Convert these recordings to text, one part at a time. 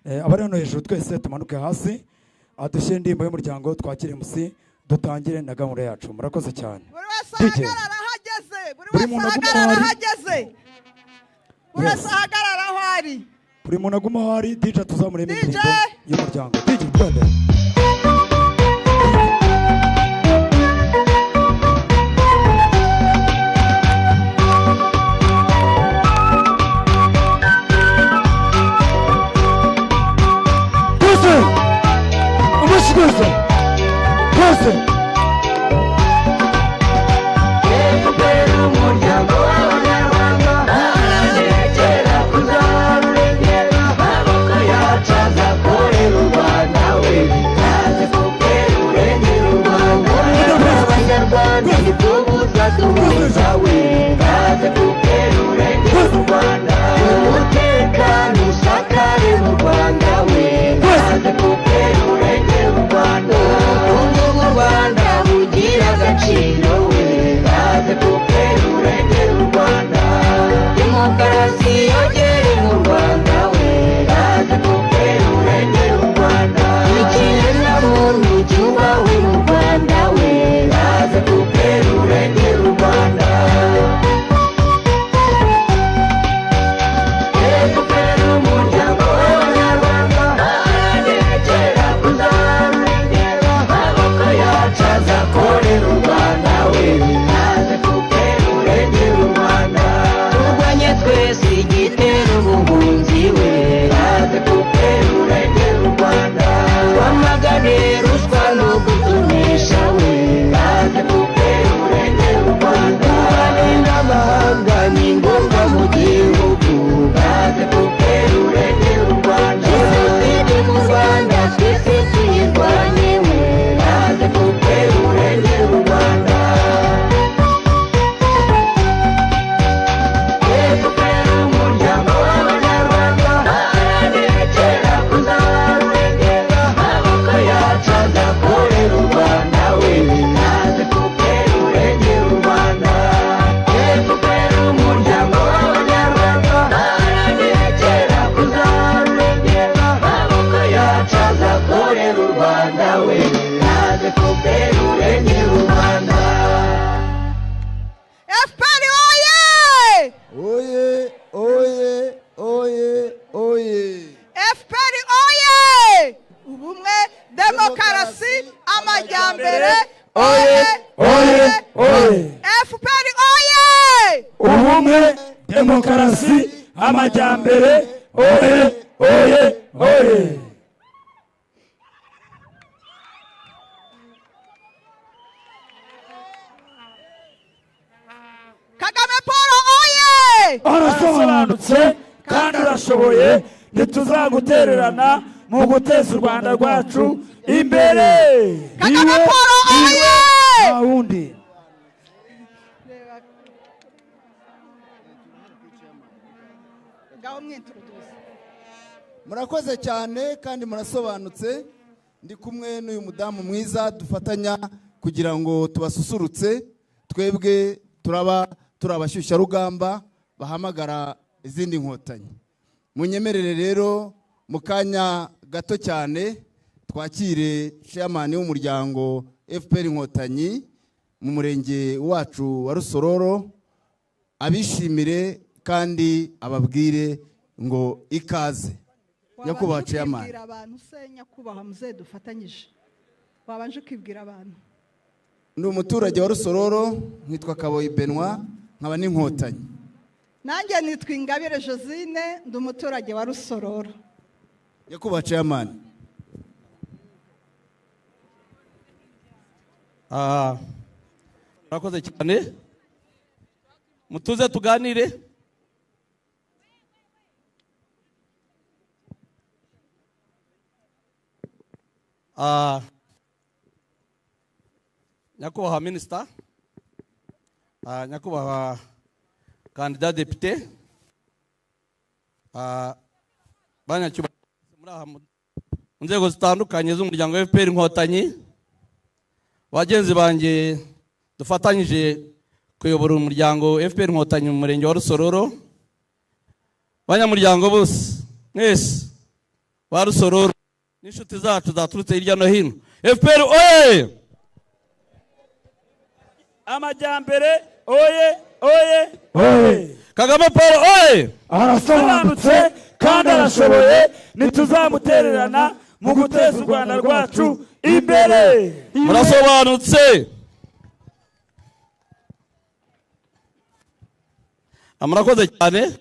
Abari hano hejuru twese tumanuke hasi, adushyire indirimbo y'umuryango, twakire MC, dutangire na gahunda yacu. Murakoze cyane. Buri wese DJ. ahagarara aho ageze, buri Buri wese muntu aguma ahagarara aho aho ari. ageze, buri wese ahagarara aho ari. Buri muntu aguma aho ari, DJ tuzamuremo DJ. indirimbo y'umuryango. DJ, twende. Twese amashyi, twese, twese. FPR, umuryango w'Abanyarwanda, aharanira kuzarurengera, amaboko yacu azakorera u Rwanda we. Kaze FPR, urengera u Rwanda, Abanyarwanda nibwo buzaduhuza we. Kaze FPR, urengera u Rwanda, umutekano usakare mu Rwanda we. Kaze FPR, urengera u Rwanda, ubukungu bw'u Rwanda bugira agaciro we. Kaze FPR, urengera u Rwanda, demokarasi yogere mu Rwanda we. Kaze FPR, urengera u Rwanda, ikiremwamuntu cyubahwe mu Rwanda we. Kaze FPR, urengera u Rwanda. FPR, umuryango w'Abanyarwanda, aharanira kuzarurengera, amaboko yacu azakorera u Rwanda we. Kaze FPR, urengera u Rwanda, turwanye twese igitera ubuhunzi we. Kaze FPR, urengera u Rwanda, twamagane ruswa no gutonesha we. Kaze FPR, urengera u Rwanda, ububanyi n'amahanga ni ngombwa mu gihugu. Kaze FPR, urengera u Rwanda, jenoside mu Rwanda twese tuyirwanye we. Kaze FPR, urengera u Rwanda. FPR, umuryango w'Abanyarwanda, aharanira kuzarurengera, amaboko yacu azakorera u Rwanda we. Kaze FPR, urengera u Rwanda. FPR, umuryango w'Abanyarwanda, aharanira kuzarurengera, amaboko yacu azakorera u Rwanda we. Kaze FPR, urengera u Rwanda. FPR oye! Oye, oye, oye, oye! FPR oye! Ubumwe, demokarasi, amajyambere, Oye, oye, oye! FPR oye! Ubumwe, demokarasi, amajyambere, oye, oye, oye! Kagame Paul oye! Arasobanutse kandi arashoboye, ntituzagutererana mu guteza u Rwanda rwacu imbere. Kagame Iwe, Paul iwe, oye! nta wundi. Ngaho mwintroduce. Murakoze cyane kandi murasobanutse. Ndi kumwe n'uyu mudamu mwiza dufatanya kugira ngo tubasusurutse. Twebwe turaba turi abashyushyarugamba bahamagara izindi nkotanyi. Munyemerere rero mu kanya gato cyane twakire chairman w'umuryango FPR Inkotanyi mu murenge wacu wa Rusororo, abishimire kandi ababwire ngo ikaze, nyakubahwa Wabanje chairman. ukibwira abantu se, nyakubahwa muzehe dufatanyije? Wabanje ukibwira abantu. Ndi umuturage wa Rusororo, nkitwa Kaboyi Benoit, nkaba n'inkotanyi. Nanjye nitwa Ingabire Josine, ndi umuturage wa Rusororo. Nyakubahwa chairman. Murakoze cyane, mutuze tuganire. Nyakubahwa minisita, nyakubahwa kandida depite, banyacyubahiro muri aha mu nzego zitandukanye z'umuryango wa FPR Inkotanyi, bagenzi banjye dufatanyije kuyobora umuryango FPR Inkotanyi mu murenge wa Rusororo, banyamuryango bose mwese. ba Rusororo n'inshuti zacu zaturutse hirya no hino. FPR oye! Amajyambere oye oye oye! Kagame Paul oye! Arasobanutse kandi arashoboye, ntituzamutererana mu guteza u Rwanda rwacu imbere. Murasobanutse. Murakoze cyane.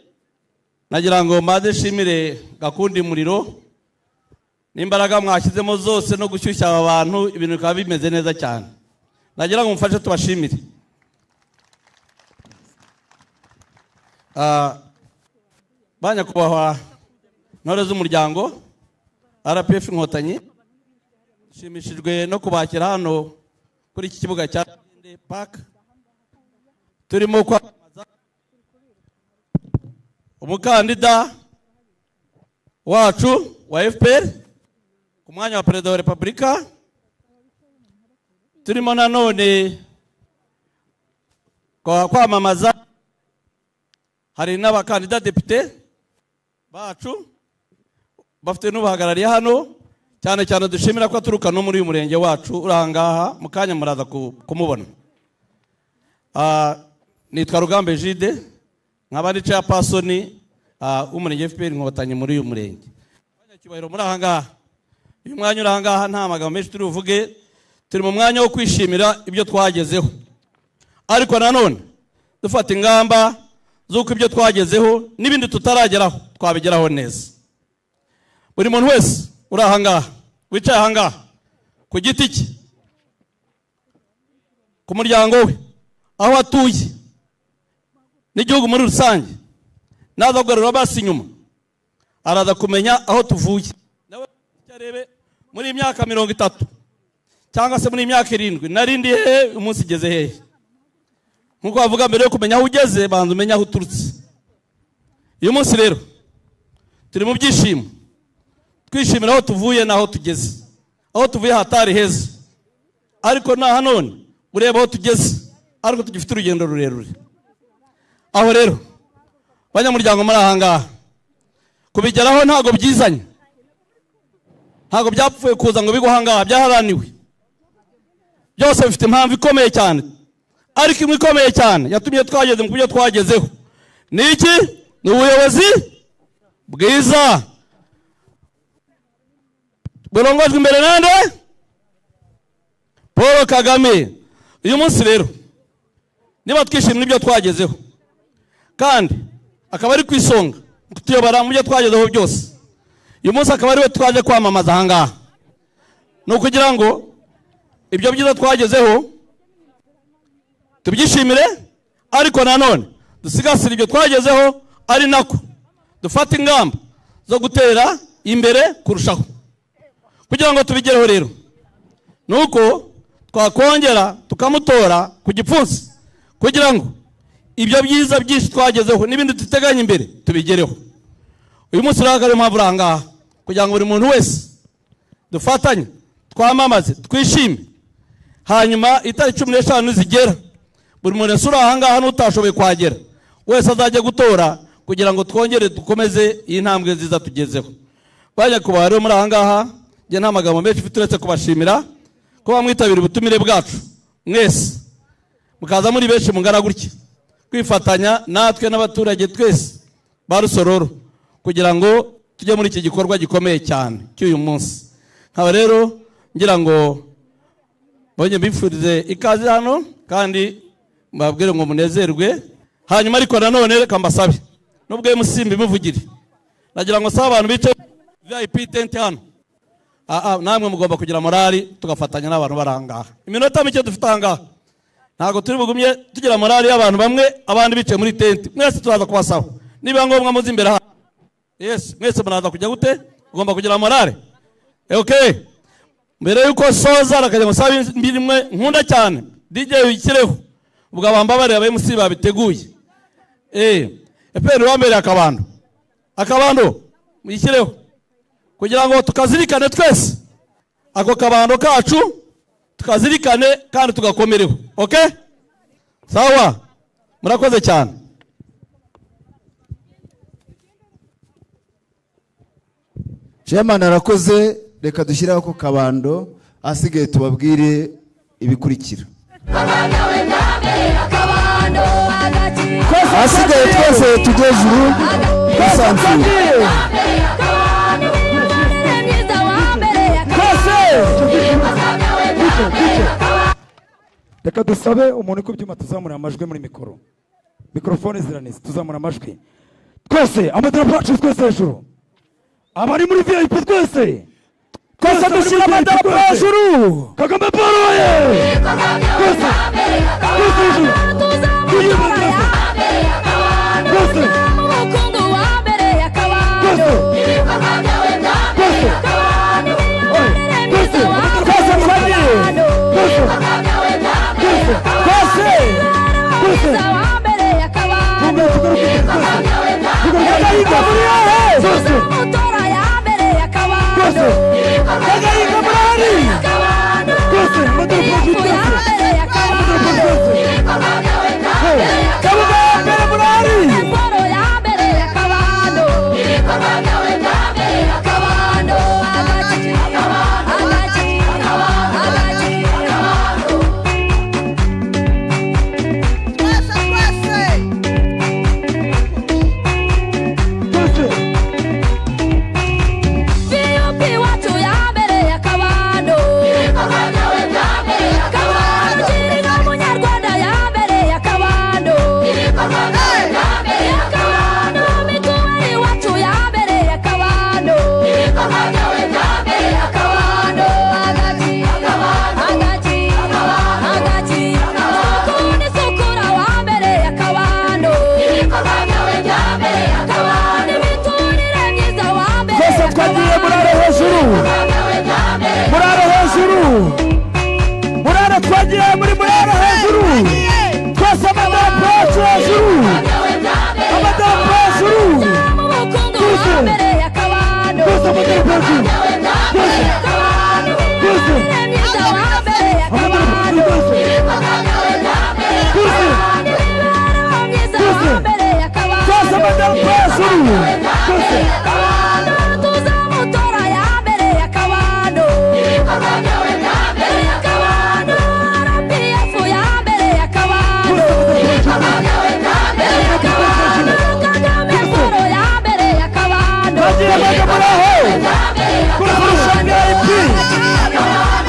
Nagira ngo mbanze nshimire Gakundi Muriro n'imbaraga mwashyizemo zose no gushyushya aba bantu, ibintu bikaba bimeze neza cyane. Nagira ngo mufashe tubashimire. Ba nyakubahwa ntore z'umuryango RPF Inkotanyi, nshimishijwe no kubakira hano kuri iki kibuga cya Park. Turimo kwamamaza umukandida wacu wa FPR ku mwanya wa Perezida wa Repubulika. Turimo nanone kwamamaza, hari n'abakandida depite bacu bafite n'ubahagarariye hano, cyane cyane dushimira ko aturuka no muri uyu murenge wacu uri aha ngaha, mu kanya muraza kumubona. Nitwa Rugamba Egide, nkaba ndi chairperson w'umurenge FPR Inkotanyi muri uyu murenge. Abanyacyubahiro muri aha ngaha, uyu mwanya uri aha ngaha nta magambo menshi turi buvuge, turi mu mwanya wo kwishimira ibyo twagezeho, ariko nanone dufata ingamba z'uko ibyo twagezeho n'ibindi tutarageraho twabigeraho neza. Buri muntu wese uri aha ngaha, wicaye aha ngaha, ku giti cye, ku muryango we, aho atuye n'igihugu muri rusange, naza kugarura amaso inyuma araza kumenya aho tuvuye. Nawe arebe muri iyi myaka 30 cyangwa se muri iyi myaka 7 narindi hehe, umunsi igeze hehe. Nkuko bavuga, mbere yo kumenya aho ugeze banza umenye aho uturutse. Uyu munsi rero turi mu byishimo, twishimira aho tuvuye n'aho tugeze. Aho tuvuye hatari heza, ariko na none ureba aho tugeze, ariko tugifite urugendo rurerure. Aho rero banyamuryango muri aha ngaha, kubigeraho ntago byizanye, ntago byapfuye kuza ngo bigwe aha ngaha, byaharaniwe. Byose bifite impamvu ikomeye cyane, ariko imwe ikomeye cyane yatumye twageze mu byo twagezeho ni iki? Ni ubuyobozi bwiza burongojwe imbere nande? Paul Kagame. Uyu munsi rero niba twishimira ibyo twagezeho, kandi akaba ari ku isonga kutuyobora mu byo twagezeho byose, uyu munsi akaba ariwe twaje kwamamaza aha ngaha, ni ukugira ngo ibyo byiza twagezeho tubyishimire, ariko nanone dusigasire ibyo twagezeho, ari nako dufata ingamba zo gutera imbere kurushaho. Kugira ngo tubigereho rero nuko twakongera tukamutora ku gipfunsi, kugira ngo ibyo byiza byinshi twagezeho n'ibindi duteganya imbere tubigereho. Uyu munsi rero akaba impamvu uri aha ngaha, kugira ngo buri muntu wese dufatanye, twamamaze, twishime. Hanyuma itariki 15 zigera, buri muntu wese uri aha ngaha n'utashoboye kuhagera wese azajya gutora, kugira ngo twongere dukomeze iyi ntambwe nziza tugezeho. Banyakubahwa rero muri aha ngaha, njye nta magambo menshi mfite uretse kubashimira ko bamwitabira ubutumire bwacu mwese, mukaza muri benshi mungana gutya, kwifatanya natwe n'abaturage twese ba Rusororo, kugira ngo tujye muri iki gikorwa gikomeye cyane cy'uyu munsi. Nkaba rero ngira ngo mbonye mbifurize ikaze hano, kandi mbabwire ngo munezerwe. Hanyuma ariko nanone reka mbasabe, nubwo MC mbimuvugire, nagira ngo sabe abantu bicaye VIP tent hano, namwe mugomba kugira morali, tugafatanya n'abantu bari aha ngaha. Iminota mike dufite aha ngaha, ntabwo turi bugumye tugira morali y'abantu bamwe, abandi bicaye muri tente. Mwese turaza kubasaba, niba ngombwa muze imbere hano. Yes, mwese muraza kujya gute? Ugomba kugira morale. Okay. Mbere yuko soza rakajya musaba imwe nkunda cyane, DJ wikireho. Ubwo abambabare aba MC babiteguye. FPR wambere akabando. Akabando muyikireho, kugira ngo tukazirikane twese ako kabando kacu, tukazirikane kandi tugakomereho. Okay? Sawa. Murakoze cyane. Chairman arakoze, reka dushyireho ko kabando, asigaye tubabwire ibikurikira. Asigaye twese tujye hejuru twisanzuye. Reka dusabe umuntu ku byuma tuzamura amajwi muri mikoro. Mikrofone ziranise, tuzamura amajwi. Twese amadarapo yacu twese hejuru. Abari muri VIP twese. Twese dushyira amadarapo hejuru. Kagame Paul oye! Twese. Twese hejuru. Twese. Twese. Twese. Twese twagiye. Twese. Twese. Twese. Kagahinga muri hehe? Twese. Twese. Kagahinga muri hari? Twese. Amadarapo yacu twese. Amadarapo twese. Kabuga ya mbere muri hari? Twese twese. Twese. Twese twagiye murare hejuru. Murare hejuru. Murare twagiye muri murare hejuru. Twese amadarapo yacu hejuru. Amadarapo hejuru. Twese. Twese amadarapo yacu. Twese. Twese. Amadarapo yacu twese. Twese. Twese. Twese amadarapo hejuru. Twese. Twagiye bajya muri aho. Turusha VIP.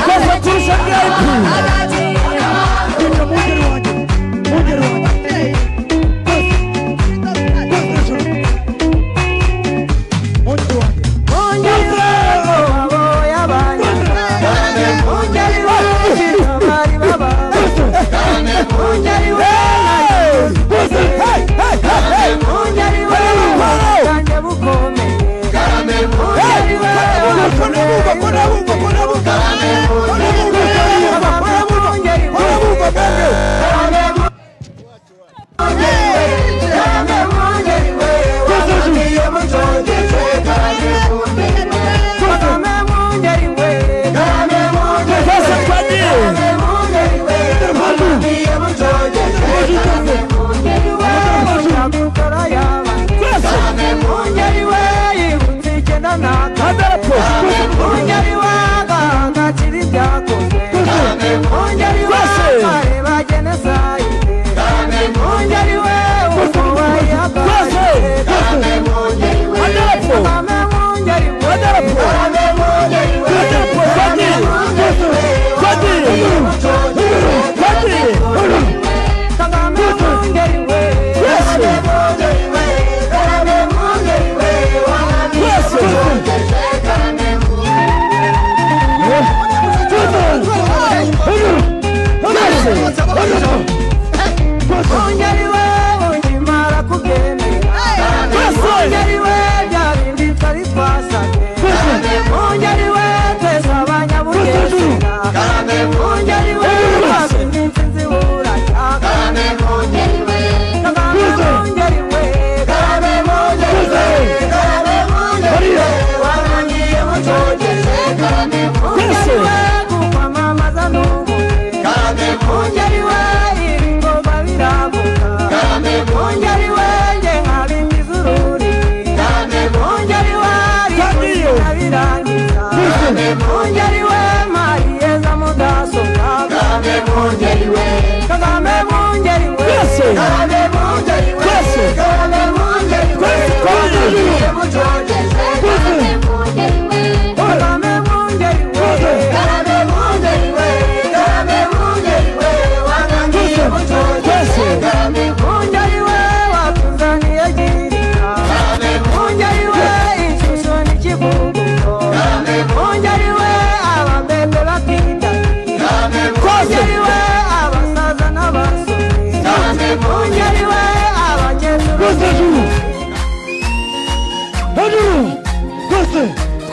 Twese turusha VIP. Twese mungeri wanjye. Mungeri wanjye. Twese. Twese hejuru. Mungeri wanjye. Twese twagiye. Twese. Amadarapo. Twese. Twese. Amadarapo. Amadarapo. Amadarapo. Twagiye. Twagiye. Twagiye. Twese. Twese. Twese.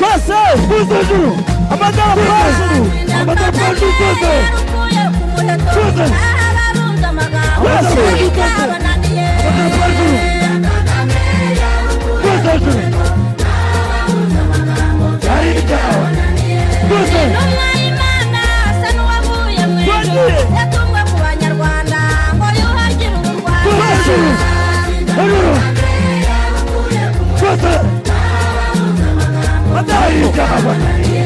Twese. Twese hejuru. Amadarapo hejuru. Amadarapo hejuru twese. Twese. Twese. Amadarapo hejuru. Twese hejuru. Byari ibyabananiye. Twese. Twese. Hejuru. Twese. Byari ibyabananiye.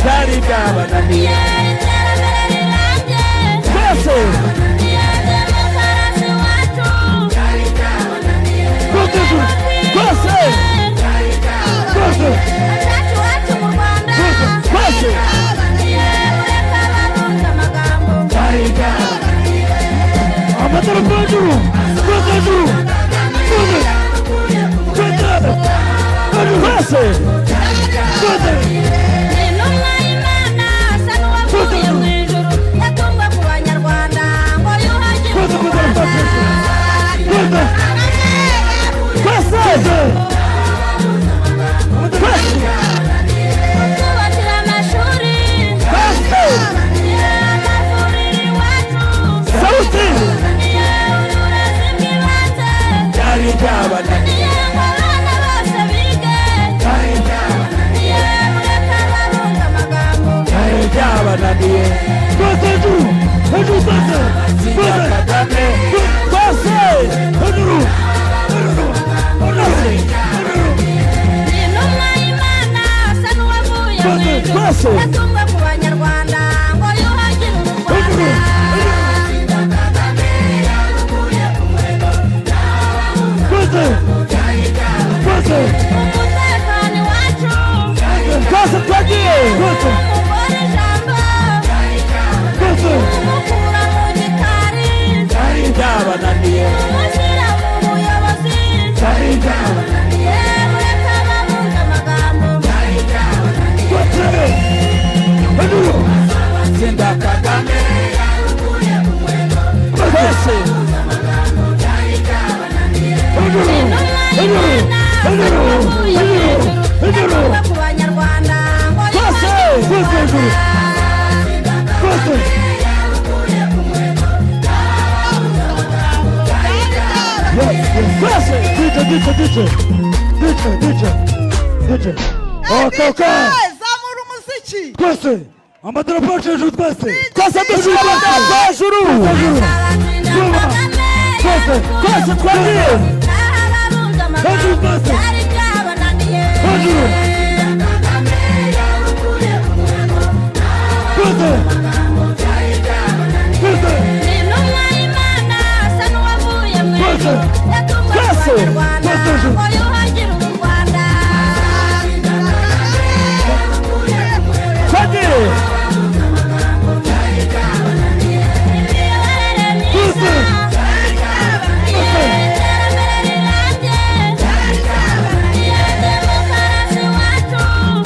Byari ibyabananiye. Twese. Twese hejuru. Twese. Twese. Twese. Byari ibyabananiye. Amadarapo hejuru. Twese hejuru. Twese. Twese. Hejuru. Twese. Twese. Twese amadarapo hejuru. Twese. Twese. Twese. Twese. Sauti. Byari ibyabananiye. Byari ibyabananiye. Byari ibyabananiye. Twese hejuru. Hejuru twese. Twese. Kagame. Twese. Hejuru. Hejuru. Hejuru. Hejuru. Twese. Hejuru. Twese. Twese. Twese twagiye. Twese. Twese. Byari ibyabananiye. Byari ibyabananiye. Twese. Hejuru. Tsinda Kagame. Twese. Hejuru. Hejuru. Hejuru. Hejuru. Hejuru. Twese. Twese hejuru. Twese. Yes, yes. Twese. DJ, DJ, DJ. DJ, DJ. DJ. Okay, okay. Zamura umuziki. Twese. Amadarapo yacu hejuru twese. Twese dushyira amadarapo hejuru. Hejuru. Twese. Twese twagiye. Hejuru twese. Hejuru. Twese. Twese. Twese. Twese. Twese hejuru. Twagiye. Twese. Twese.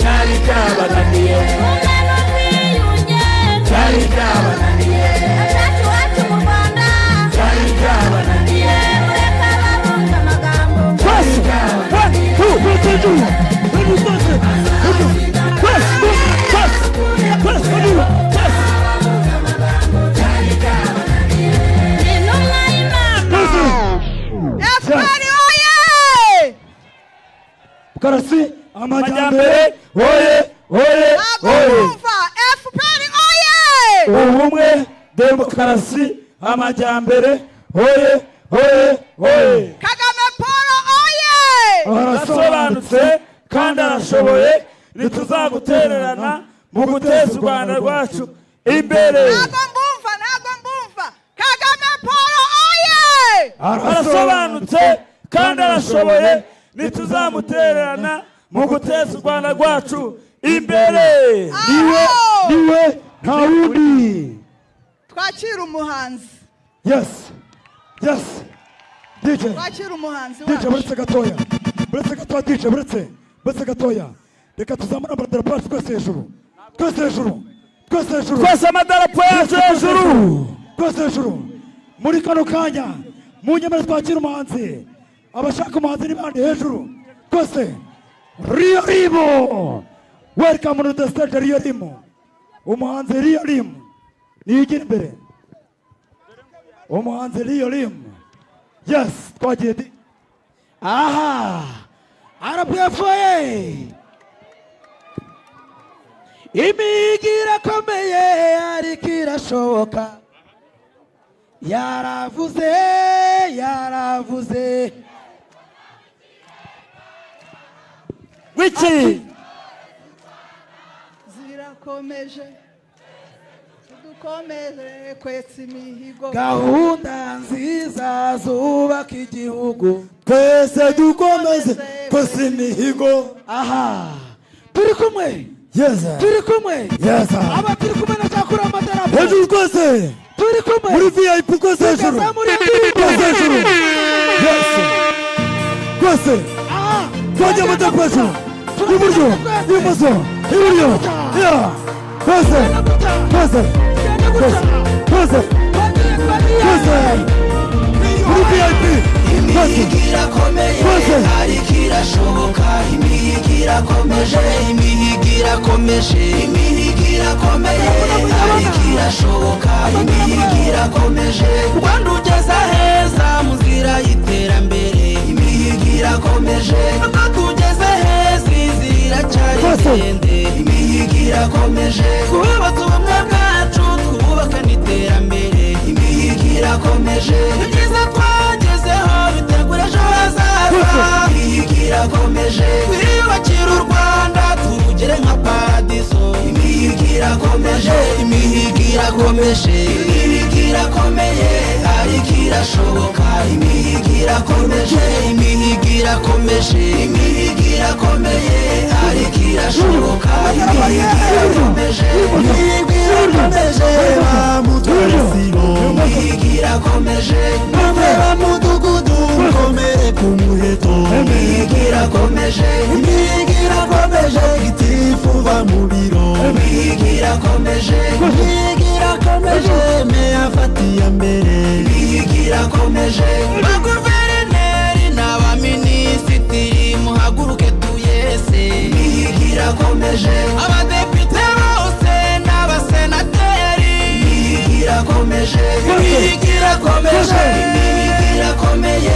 Byari ibyabananiye. Byari ibyabananiye. Byari ibyabananiye. Twese. 1, 2. Twese hejuru. Hejuru twese. Hejuru. Twese. Twese. Twese. Hejuru. Twese. Twese. FPR oye! Demokarasi, amajyambere, oye, oye, Ntabwo oye. mwumva. FPR oye! Ubumwe, demokarasi, amajyambere, oye, oye, oye. Kagame Paul oye! Arasobanutse kandi arashoboye, ntituzagutererana mu guteza u Rwanda rwacu imbere. Ntabwo mbumva, ntabwo mbumva. Kagame Paul oye! Arasobanutse kandi arashoboye, ntituzamutererana mu guteza u Rwanda rwacu imbere. Niwe, niwe, nta wundi. Twakira umuhanzi. Yes, yes. DJ, Twakira umuhanzi DJ, wacu. buretse gatoya. Buretse gatoya, DJ, buretse. Buretse gatoya. Reka tuzamure amadarapo yacu twese hejuru. Twese hejuru. Twese hejuru. Twese amadarapo yacu hejuru. Twese hejuru. Muri kano kanya, mu nyemere twakira umuhanzi. Abashaka umuhanzi ni bande hejuru. Twese. Rio Rimo, welcome to the stage. Rio Rimo, umuhanzi Rio Rimo niyigire imbere. Umuhanzi Rio Rimo, yes, twagiye Aha, RPF oye! Imihigo irakomeye ariko irashoboka. Yaravuze, yaravuze. Wiki. Zirakomeje, dukomeje kwesa imihigo. Gahunda nziza zubaka igihugu. Twese dukomeze kwesa imihigo. Aha, turi kumwe. Yes. Turi kumwe. Yes. Aba turi kumwe na cyakura amadarapo. Hejuru twese. Turi kumwe. Muri VIP twese hejuru. Twese hejuru. Yes. Twese. Aha. Twajya amadarapo hejuru. Iburyo, ibumoso, iburyo. Yeah. Twese. Twese. Twese. Twese. Twese. Muri VIP. Imihigo irakomeye ariko irashoboka. Imihigo irakomeje, imihigo irakomeje, imihigo irakomeye ariko irashoboka. Imihigo irakomeje, Rwanda ugeze aheza mu nzira y'iterambere. Imihigo irakomeje, nubwo tugeze heza inzira iracyari ndende. Imihigo irakomeje, twubatse ubumwe bwacu twubaka n'iterambere. Imihigo irakomeje, ibyiza twagezeho bitegura ejo hazaza. Imihigo irakomeje, twiyubakire u Rwanda turugere nka paradiso. Imihigo irakomeje, imihigo irakomeje, imihigo irakomeye ariko irashoboka. Imihigo irakomeje, imihigo irakomeje, imihigo irakomeye ariko irashoboka. Imihigo irakomeje, imihigo irakomeje, bamutwara isibo. Imihigo irakomeje, Mutera mudugudu nkomere ku muheto. Imihigo irakomeje, Imihigo irakomeje, gitifu va mu biro. Imihigo irakomeje, Imihigo irakomeje, meya afata iya mbere. Imihigo irakomeje, baguverineri n'abaminisitiri muhaguruke tuyese. Imihigo irakomeje, abadepite bose n'abasenateri. Imihigo irakomeje, imihigo irakomeje, imihigo irakomeye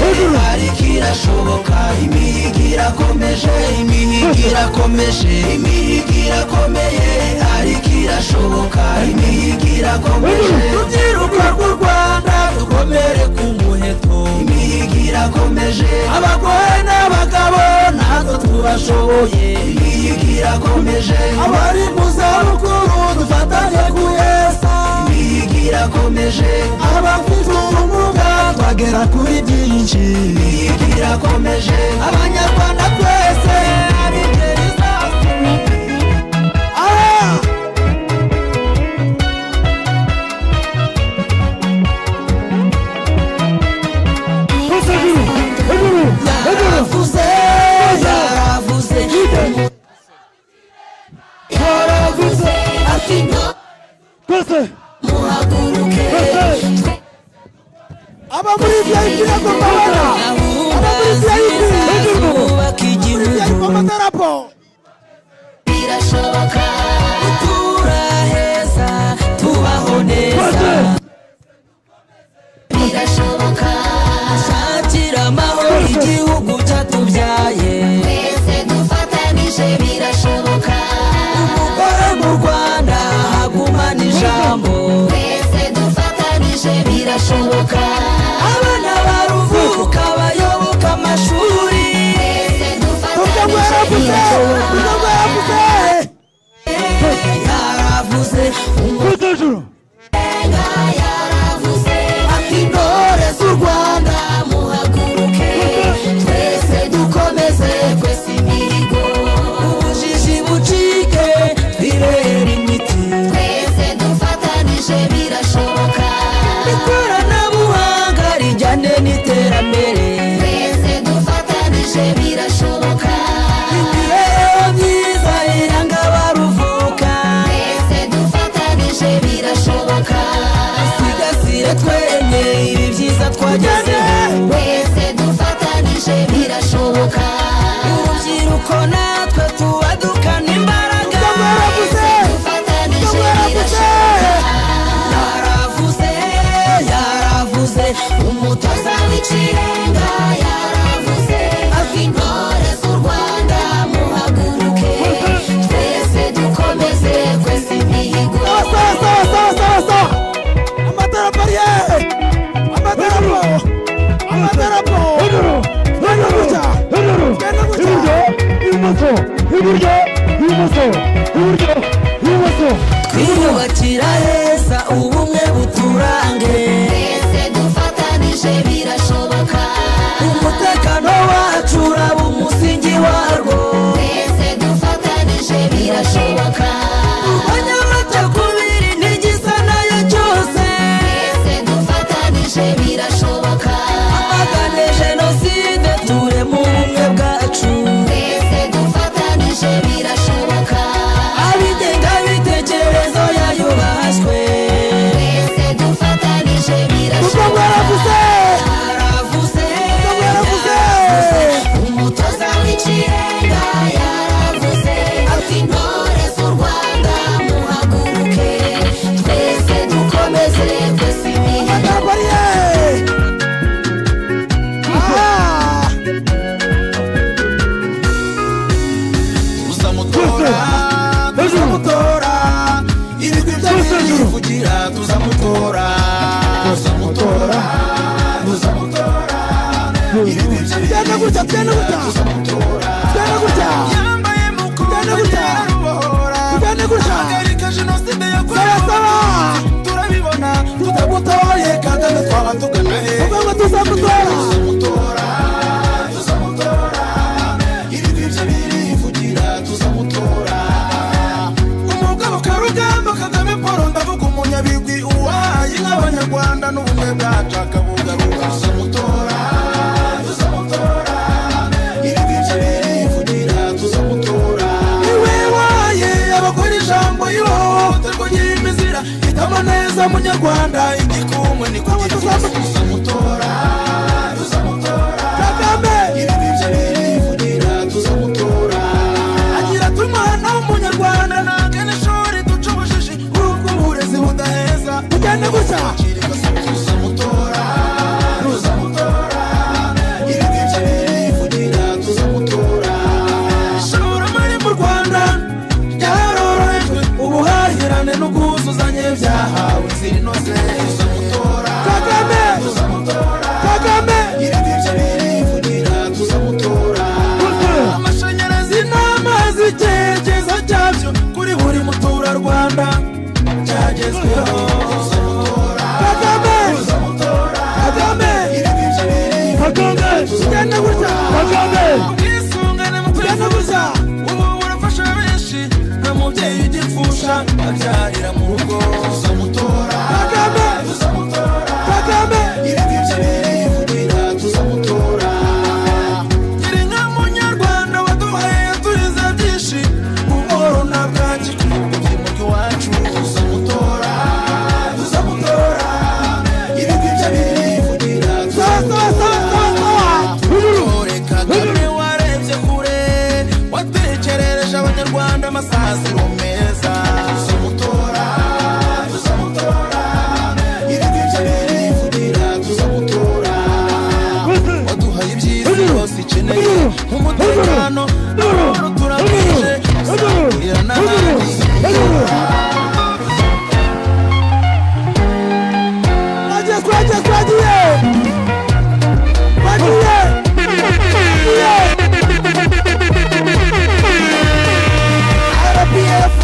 ariko irashoboka. Imihigo irakomeje, imihigo irakomeje, imihigo irakomeye ariko irashoboka. Imihigo irakomeje, rubyiruko rw'u Rwanda dukomere ku muheto. Imihigo irakomeje, abagore n'abagabo natwe turashoboye. Imihigo irakomeje, Abari mu zabukuru dufatanye kuyesa. Imihigo irakomeje, Abafite ubumuga twagera kuri byinshi. Imihigo irakomeje, abanyarwanda twese ab'ingeri zose. Aha! Twese hejuru, hejuru, hejuru. Yaravuze, yaravuze, Yaravuze. ati ngo Twese. muhaguruke. Twese. Aba muri VIP ntabwo mbabona. Gahunda Aba muri VIP. nziza zubaka VIP igihugu amadarapo. birashoboka. Gutura heza tubaho neza Twese. birashoboka. Shakira amahoro igihugu cyatubyaye. Twese dufatanije birashoboka. Umugore mu Rwanda hagumana ijambo. Twese dufatanije birashoboka. Abana baruvuka bayoboka amashuri. Twese Muryango dufatanije yaravuze. birashoboka. Muryango yaravuze. Yaravuze Twese hejuru. Umugenga yaravuze ati intore z'u Rwanda muhaguruke. Twese dukomeze kwesa imihigo. Ubujiji bucike twirere imiti. Twese dufatanije birashoboka. Ikoranabuhanga rijyane n'iterambere. Twese dufatanije birashoboka. Imibereho myiza iranga abaruvuka. Twese dufatanije Iburyo, ibumoso, iburyo, ibumoso. Twiyubakira heza ubumwe buturange. Twese dufatanije birashoboka. Umutekano wacu uraba umusingi warwo. Twese dufatanije birashoboka. Kurwanya amacakubiri n'igisa nayo cyose. Twese dufatanije birashoboka. Amagane jenoside tureme ubumwe bwacu. Twese dufatanije birashoboka. Ab'ingengabitekerezo yayo bahashywe. Twese dufatanije birashoboka. Yaravuze, yaravuze. Umutoza w'ikirenga yaravuze ati intore z'u Rwanda muhaguruke twese dukomeze twese imihigo. Amadarapo ari he? Ah! Tuzamutora, tuzamutora, ibigwi bye birivugira, tuzamutora, tuzamutora, tuzamutora, ibigwi bye Tugende gutya, tugende gutya. tuzamutora. Tugende gutya. Yambaye mukuru Tugende gutya. rubohora, Tugende gutya. ahagarika jenoside yakorewe Sawa, sawa. turabibona, tutamutoye Kagame twaba tugana he? Uvuga ngo tuzamutora. Tuzamutora, tuzamutora, ibigwi bye birivugira, tuzamutora. Umugabo Karugamba Kagame Paul ndavuga umunyabigwi uwahaye nk'Abanyarwanda n'ubumwe bwacu akabugarura. Tuzamutora, tuzamutora, ibigwi bye birivugira, tuzamutora. Niwe wahaye abagore ijambo ihohoterwa ry'imizira, hitamo neza munyarwanda igikumwe ni kugifuza. Tuzamutora, tuzamutora, Kagame. ibigwi bye birivugira, tuzamutora. Agira ati umwana w'umunyarwanda ntagana ishuri duca ubujiji ubwo uburezi budaheza. Tugende gutya. Tuzamutora, tuzamutora, ibigwi bye birivugira, tuzamutora. Ishoramari mu Rwanda ryarorohejwe, ubuhahirane n'ubwuzuzanye byahawe inzira inoze. Tuzamutora, Kagame. tuzamutora, Kagame. ibigwi bye birivugira, tuzamutora. Amashanyarazi n'amazi icyerekezo cyabyo kuri buri muturarwanda cyagezweho. Tuzamutora, Kagame. tuzamutora, Kagame. ibigwi bye birivugira, Kagame. Tugende gutya. Kagame. ubwisungane mu Tugende kwivuza gutya. ubu burafasha benshi, nta mubyeyi ugipfusha abyarira mu rugo. Tuzamutora, Kagame. tuzamutora, Kagame. ibigwi bye birivugira, tuzamutora. Gira inka munyarwanda waduhaye turize byinshi, buhoro nta bwangi ku byimuka iwacu. Tuzamutora, tuzamutora, ibigwi bye birivugira, Sawa, sawa, sawa, sawa, sawa. Dore Kagame warebye kure, watekerereje abanyarwanda amasaziro meza. Tuzamutora, tuzamutora, ibigwi bye birivugira, tuzamutora. Waduhaye ibyiza yose ikeneye, nk'umutekano, amahoro turabije, tuzahurira n'ahandi. Twagiye, twagiye, twagiye. Twagiye. Twagiye. RPF.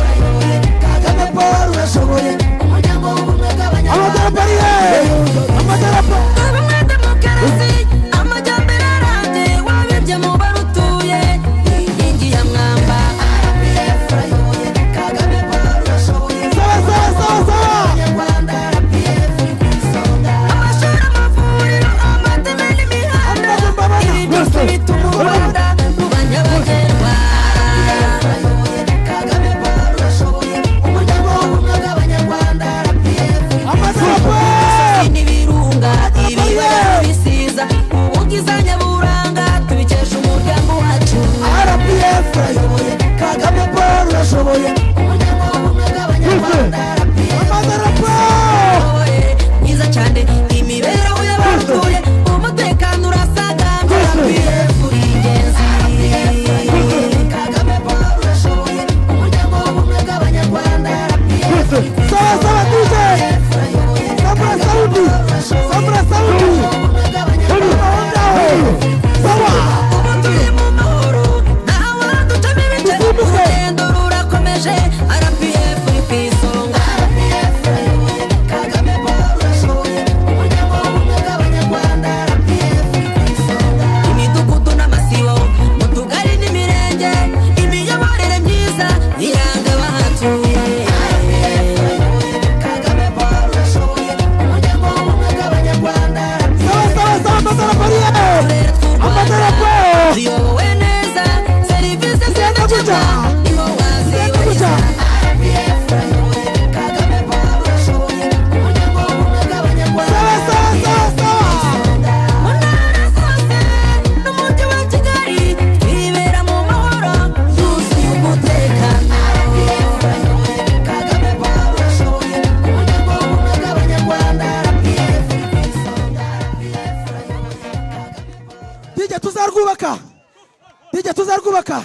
Tuzarwubaka.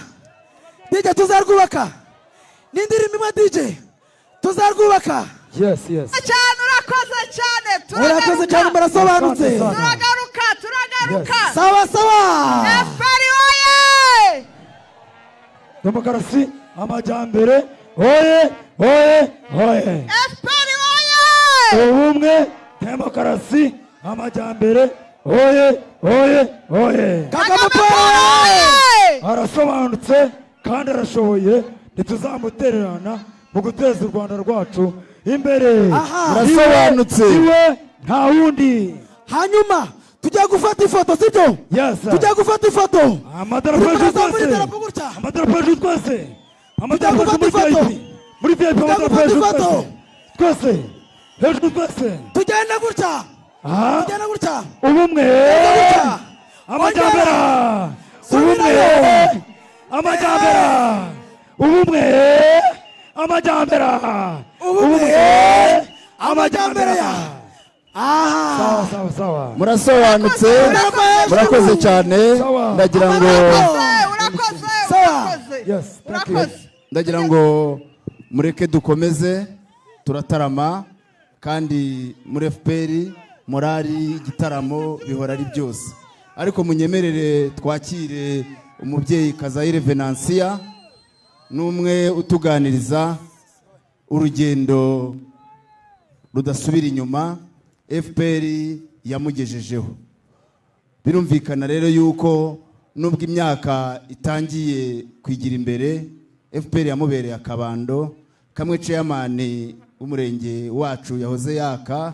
DJ tuzarwubaka. N'indirimbo imwe DJ tuzarwubaka. Yes, yes. Cyane urakoze cyane. Urakoze cyane murasobanutse. Turagaruka, turagaruka. Sawa sawa. FPR oye! Demokarasi amajyambere oye oye oye. FPR oye! Ubumwe demokarasi amajyambere oye oye oye. Kagame Paul oye! Arasobanutse kandi arashoboye, ntituzamutererana mu guteza u Rwanda rwacu imbere. Arasobanutse iwe nta wundi. Hanyuma tujya gufata ifoto, sibyo? Yes. Tujya gufata ifoto. Amadarapo twese. Amadarapo twese. Amadarapo muri VIP. Muri VIP amadarapo twese. Twese. Hejuru twese. Tugenda gutya. Tugenda gutya. Ubumwe. Amajyambere. Ubumwe. Amajyambere. Ubumwe. Amajyambere. Ubumwe. Amajyambere. Aha. Sawa sawa. Murasobanutse. Murakoze cyane. Ndagira ngo urakoze urakoze. Yes, thank you. Ndagira ngo mureke dukomeze turatarama kandi muri FPR morali igitaramo bihora ari byose. Ariko munyemerere twakire umubyeyi Kazayire Venantia n'umwe utuganiriza urugendo rudasubira inyuma FPR yamugejejeho. Birumvikana rero yuko nubwo imyaka itangiye kwigira imbere, FPR yamubereye akabando kamwe. Chairman w'umurenge wacu yahoze yaka.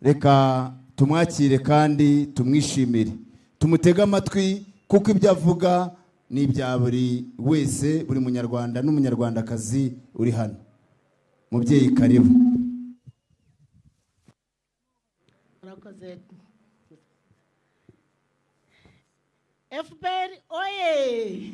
Reka tumwakire kandi tumwishimire, tumutege amatwi kuko ibyo avuga ni ibya buri wese, buri munyarwanda n'umunyarwandakazi uri hano. Mubyeyi karibu. FPR oye!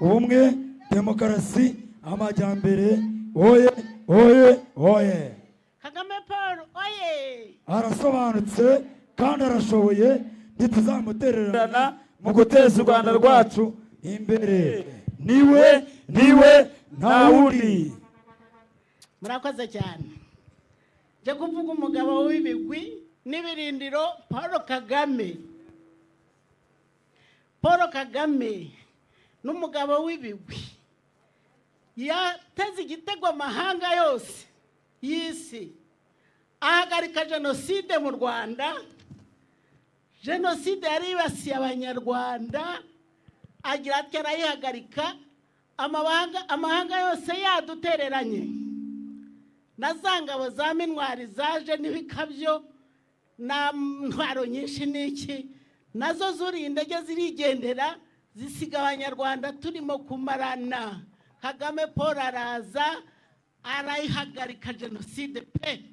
Ubumwe, demokarasi, amajyambere oye oye oye. Kagame Paul oye! Arasobanutse kandi arashoboye, ntituzamutererana mu guteza u Rwanda rwacu imbere. Niwe niwe nta wundi. Murakoze cyane. Je kuvuga umugabo w'ibigwi n'ibirindiro Paul Kagame. Paul Kagame n'umugabo w'ibigwi yateze igitego amahanga yose y'isi, ahagarika jenoside mu Rwanda. Jenoside yari yibasiye abanyarwanda, agira ati arayihagarika. Amahanga yose yadutereranye, na za ngabo za mintwari zaje n'ibikabyo na ntwaro nyinshi n'iki, nazo zuriye indege zirigendera zisiga abanyarwanda turimo kumarana. Kagame Paul araza arayihagarika jenoside pe.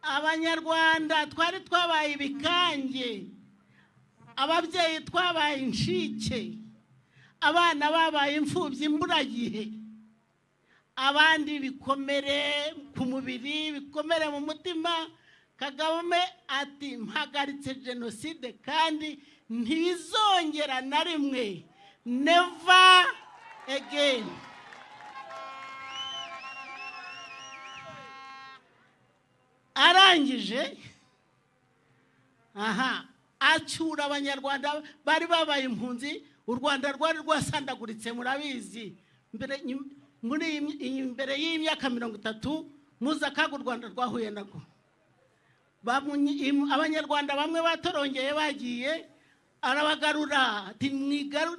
Abanyarwanda twari twabaye ibikange, ababyeyi twabaye inshike, abana babaye imfubyi imburagihe, abandi bikomere ku mubiri, bikomere mu mutima. Kagame ati mpagaritse jenoside kandi ntibizongera na rimwe, never again. Arangije aha acyura abanyarwanda bari babaye impunzi. U Rwanda rwari rwasandaguritse murabizi, mbere y'imyaka 30 muza kaga u Rwanda rwahuye nako. Abanyarwanda bamwe batorongeye bagiye, arabagarura ati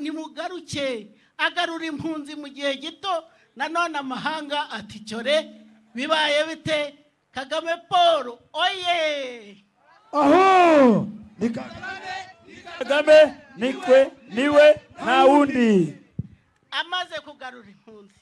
nimugaruke. Agarura impunzi mu gihe gito. Nanone amahanga ati cyore bibaye bite? Kagame Paul oye! Aho Kagame nikwe niwe nta wundi. Amaze kugarura impunzi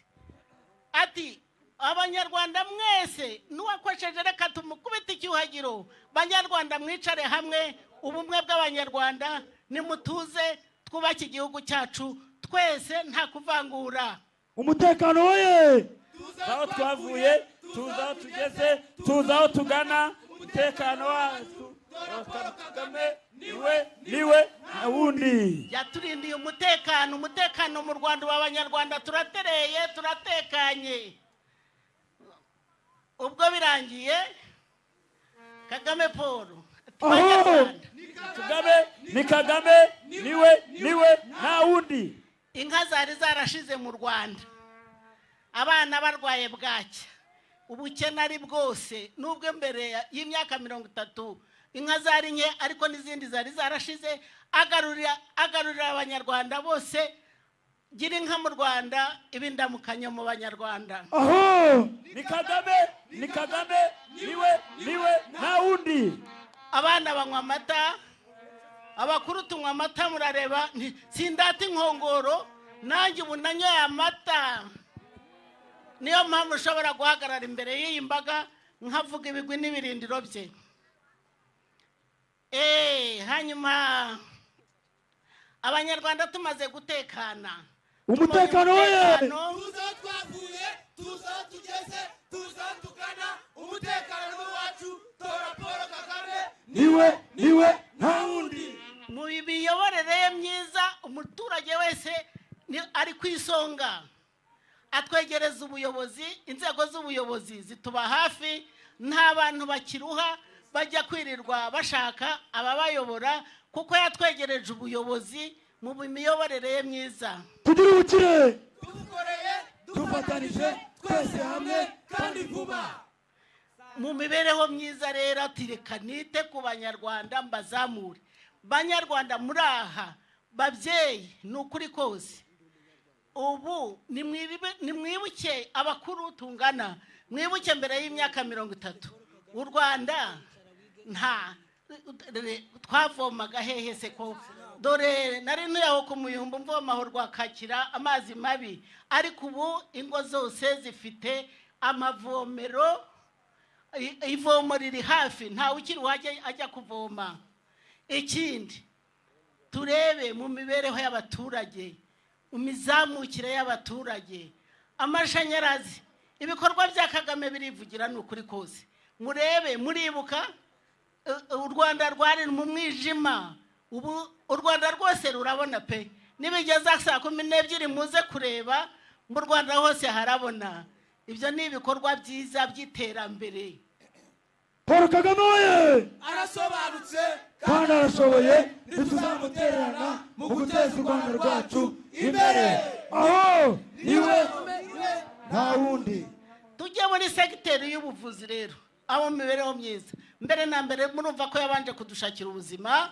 ati abanyarwanda mwese nuwakosheje reka tumukubite icyuhagiro. Banyarwanda mwicare hamwe, ubumwe bw'abanyarwanda nimutuze twubake igihugu cyacu twese nta kuvangura. Umutekano oye! Tuzi aho twavuye, tuzi aho tugeze, tuzi aho tugana. Umutekano wacu Kagame niwe, niwe nta wundi. Yaturindiye umutekano, umutekano mu Rwanda w'Abanyarwanda turatereye, turatekanye. Ubwo birangiye Kagame Paul. Kagame ni Kagame, niwe, niwe nta wundi. Inka zari zarashize mu Rwanda, abana barwaye bwacya, ubukene ari bwose. Nubwo mbere y'imyaka 30 inka zari nke, ariko n'izindi zari zarashize. Agarurira Abanyarwanda bose. Gira inka mu Rwanda, ibindamukanyo mu Banyarwanda. Aho ni Kagame, ni Kagame, niwe, niwe nta wundi. Abana banywa amata, abakuru tunywa amata. Murareba sindata inkongoro, nanjye ubu nanyoye amata. Niyo mpamvu ushobora guhagarara imbere y'iyi mbaga nkavuga ibigwi n'ibirindiro bye. Hanyuma Abanyarwanda tumaze gutekana, umutekano we tuzi aho twavuye, tuzi aho tugeze, tuzi aho tugana. Umutekano wacu, tora Paul Kagame, niwe, niwe nta wundi. Mu miyoborere ye myiza umuturage wese ari ku isonga. Atwegereza ubuyobozi, inzego z'ubuyobozi zituba hafi, nta bantu bakiruha bajya kwirirwa bashaka ababayobora, kuko yatwegereje ubuyobozi mu miyoborere ye myiza. Tugira ubukire dukoreye, dufatanije twese hamwe kandi vuba. Mu mibereho myiza rero ati reka nite ku Banyarwanda mbazamure. Banyarwanda muri aha babyeyi, ni ukuri kose ubu nimwibuke abakuru tungana, mwibuke mbere y'imyaka 30 u Rwanda nta twavomaga hehe se? Ko dore nari ntuyaho ku Muyumbu mvomaho Rwakakira amazi mabi, ariko ubu ingo zose zifite amavomero, ivomo riri hafi, ntawe ukiri ajya kuvoma. Ikindi turebe mu mibereho y'abaturage, mu mizamukire y'abaturage, amashanyarazi, ibikorwa bya Kagame birivugira, ni ukuri kose. Murebe, muribuka u Rwanda rwari mu mwijima, ubu u Rwanda rwose rurabona pe. Nibigeza saa 12 muze kureba mu Rwanda hose harabona. Ibyo ni ibikorwa byiza by'iterambere. Paul Kagame oye! Arasobanutse kandi arashoboye, ntituzamutererana mu guteza u Rwanda rwacu imbere. Aho niwe nta wundi. Tujye muri segiteri y'ubuvuzi rero, abo mibereho myiza. Mbere na mbere murumva ko yabanje kudushakira ubuzima,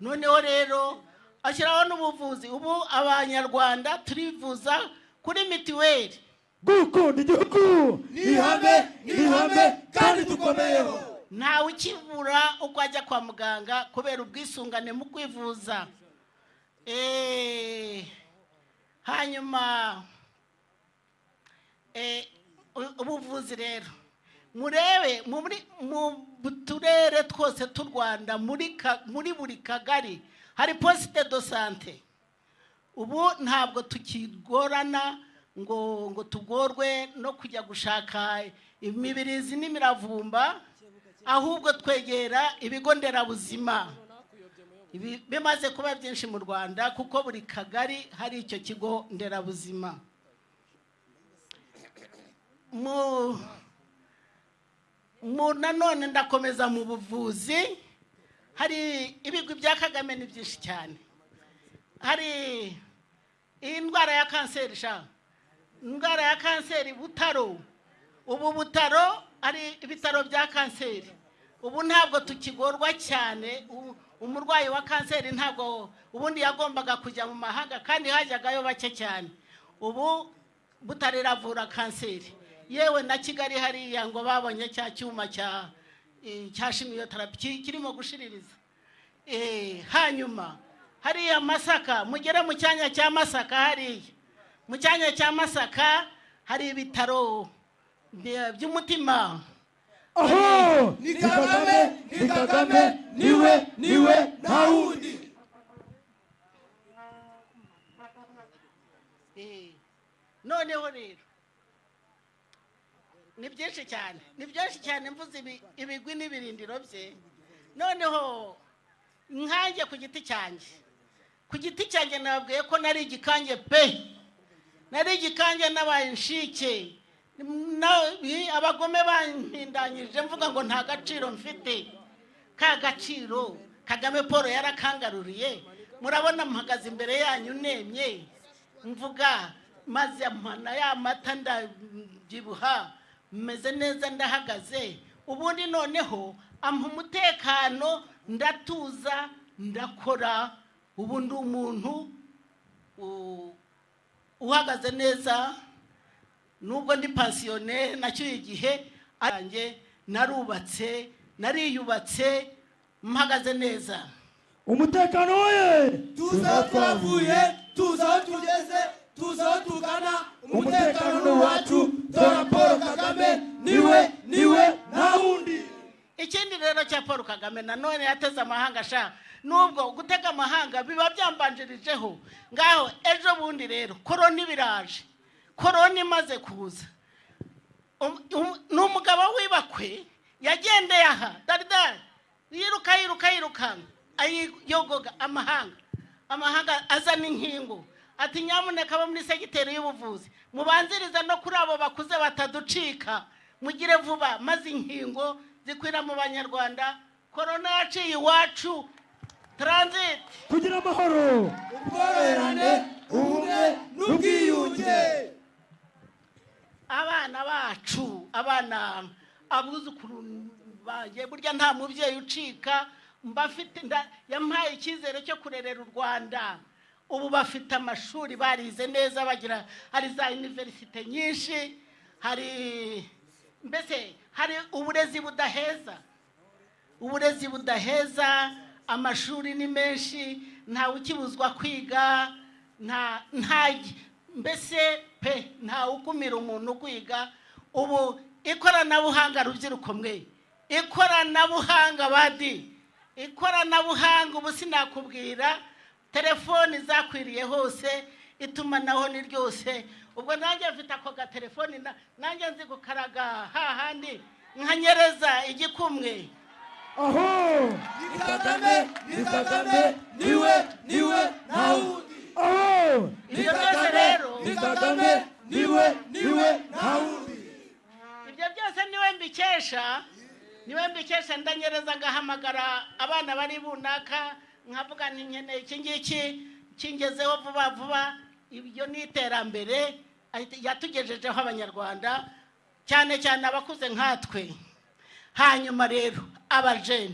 noneho rero ashyiraho n'ubuvuzi. Ubu Abanyarwanda turivuza kuri mitiweli. Gukunda igihugu ni ihame, ni ihame kandi dukomeyeho. Ntawe ukibura uko ajya kwa muganga kubera ubwisungane mu kwivuza. Hanyuma ubuvuzi rero murebe mu turere twose tw'u Rwanda, muri buri kagari hari poste de sante. Ubu ntabwo tukigorana ngo tugorwe no kujya gushaka imibirizi n'imiravumba, ahubwo twegera ibigo nderabuzima. Bimaze kuba byinshi mu Rwanda, kuko buri kagari hari icyo kigo nderabuzima. Mu nanone ndakomeza mu buvuzi, hari ibigwi bya Kagame ni byinshi cyane. Hari indwara ya kanseri sha, indwara ya kanseri Butaro, ubu Butaro ari ibitaro bya kanseri. Ubu ntabwo tukigorwa cyane. Umurwayi wa kanseri ntabwo ubundi yagombaga kujya mu mahanga, kandi hajyagayo bake cyane. Ubu Butaro iravura kanseri. Yewe na Kigali hariya ngo babonye cya cyuma cya chimiotherapy kirimo gushiririza. Hanyuma hariya Masaka, mugere mu cyanya cya Masaka, hariya mu cyanya cya Masaka hari ibitaro by'umutima. Aho ni Kagame, ni Kagame, niwe, niwe nta wundi. Noneho rero Ni byinshi cyane, ni byinshi cyane, mvuze ibigwi n'ibirindiro bye. Noneho nkanjye ku giti cyanjye, ku giti cyanjye nababwiye ko nari igikange pe, nari igikange, nabaye inshike, abagome bampindanyije mvuga ngo nta gaciro mfite. Ka gaciro Kagame Paul yarakangaruriye. Murabona mpagaze imbere yanyu nemye mvuga, maze amana ya mata ndabyibuha, meze neza, ndahagaze. Ubundi noneho ampa umutekano, ndatuza, ndakora. Ubu ndi umuntu uhagaze neza, nubwo ndi pensionné nacyuye igihe yanjye, narubatse, nariyubatse, mpagaze neza. Umutekano we! Tuzi aho twavuye, tuzi aho tugeze, tuzi aho tugana. Umutekano ni uwacu. Tora Paul Kagame, niwe, niwe, nta wundi. Ikindi rero cya Paul Kagame nanone, yateze amahanga sha, nubwo gutega amahanga biba byambanjirijeho. Ngaho ejo bundi rero korona ibiraje. Korona imaze kuza, ni umugabo w'ibakwe yagendeye aha daridari, yiruka yiruka yirukanka, ayiyogoga amahanga, amahanga azana inkingo, ati: "Nyamuneka abo muri segiteri y'ubuvuzi mubanziriza no kuri abo bakuze bataducika, mugire vuba." Maze inkingo zikwira mu Banyarwanda. Korona yaciye iwacu transit. Kugira amahoro, ubworoherane, ubumwe n'ubwiyunge. Abana bacu, abana, abuzukuru banjye, burya nta mubyeyi ucika. Mbafite, yampaye icyizere cyo kurerera u Rwanda. Ubu bafite amashuri, barize neza, bagira, hari za université nyinshi, hari mbese hari uburezi budaheza, uburezi budaheza. Amashuri ni menshi, ntawe ukibuzwa kwiga, nta mbese pe, ntawe ukumira umuntu kwiga. Ubu ikoranabuhanga, rubyiruko mwe, ikoranabuhanga badi, ikoranabuhanga ubu sinakubwira, telefoni zakwiriye hose, itumanaho ni ryose. Ubwo nanjye mfite ako gatelefoni, nanjye nzi gukaraga hahandi nkanyereza igikumwe. Aho! Ni Kagame, ni Kagame, niwe, niwe, nta wundi. Aho! Ni Ibyo byose Kagame, rero, ni Kagame, niwe, niwe, nta wundi. Ibyo byose niwe mbikesha, niwe mbikesha. Ndanyereza ngahamagara abana bari bunaka, nkavuga nti: "Nkeneye iki ngiki, kingezeho vuba vuba." Ibyo ni iterambere yatugejejeho Abanyarwanda, cyane cyane abakuze nkatwe. Hanyuma rero abajene,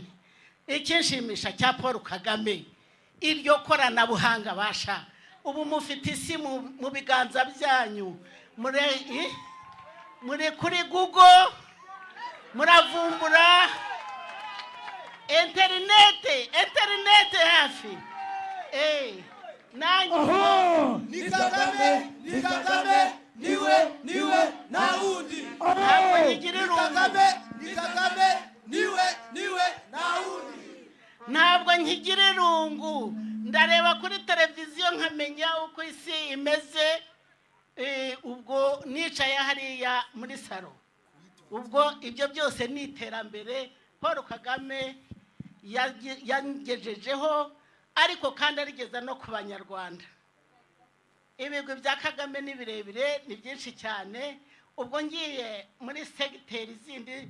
ikinshimisha cya Paul Kagame, iryo koranabuhanga basha, ubu mufite isi mu biganza byanyu. Muri kuri Google muravumbura, interinete, interinete hafi. Nanjye Aho! Ni Kagame, ni Kagame, niwe, niwe, nta wundi. Ntabwo Aho! nkigira Ni irungu. Kagame, ni Kagame, niwe, niwe, nta wundi. Ntabwo nkigira irungu, ndareba kuri televiziyo nkamenya uko isi imeze. Ubwo nicaye hariya muri salo. Ubwo ibyo byose ni iterambere Paul Kagame yangejejeho, ariko kandi arigeza no ku Banyarwanda. Ibigwi bya Kagame ni birebire, ni byinshi cyane. Ubwo ngiye muri segiteri zindi,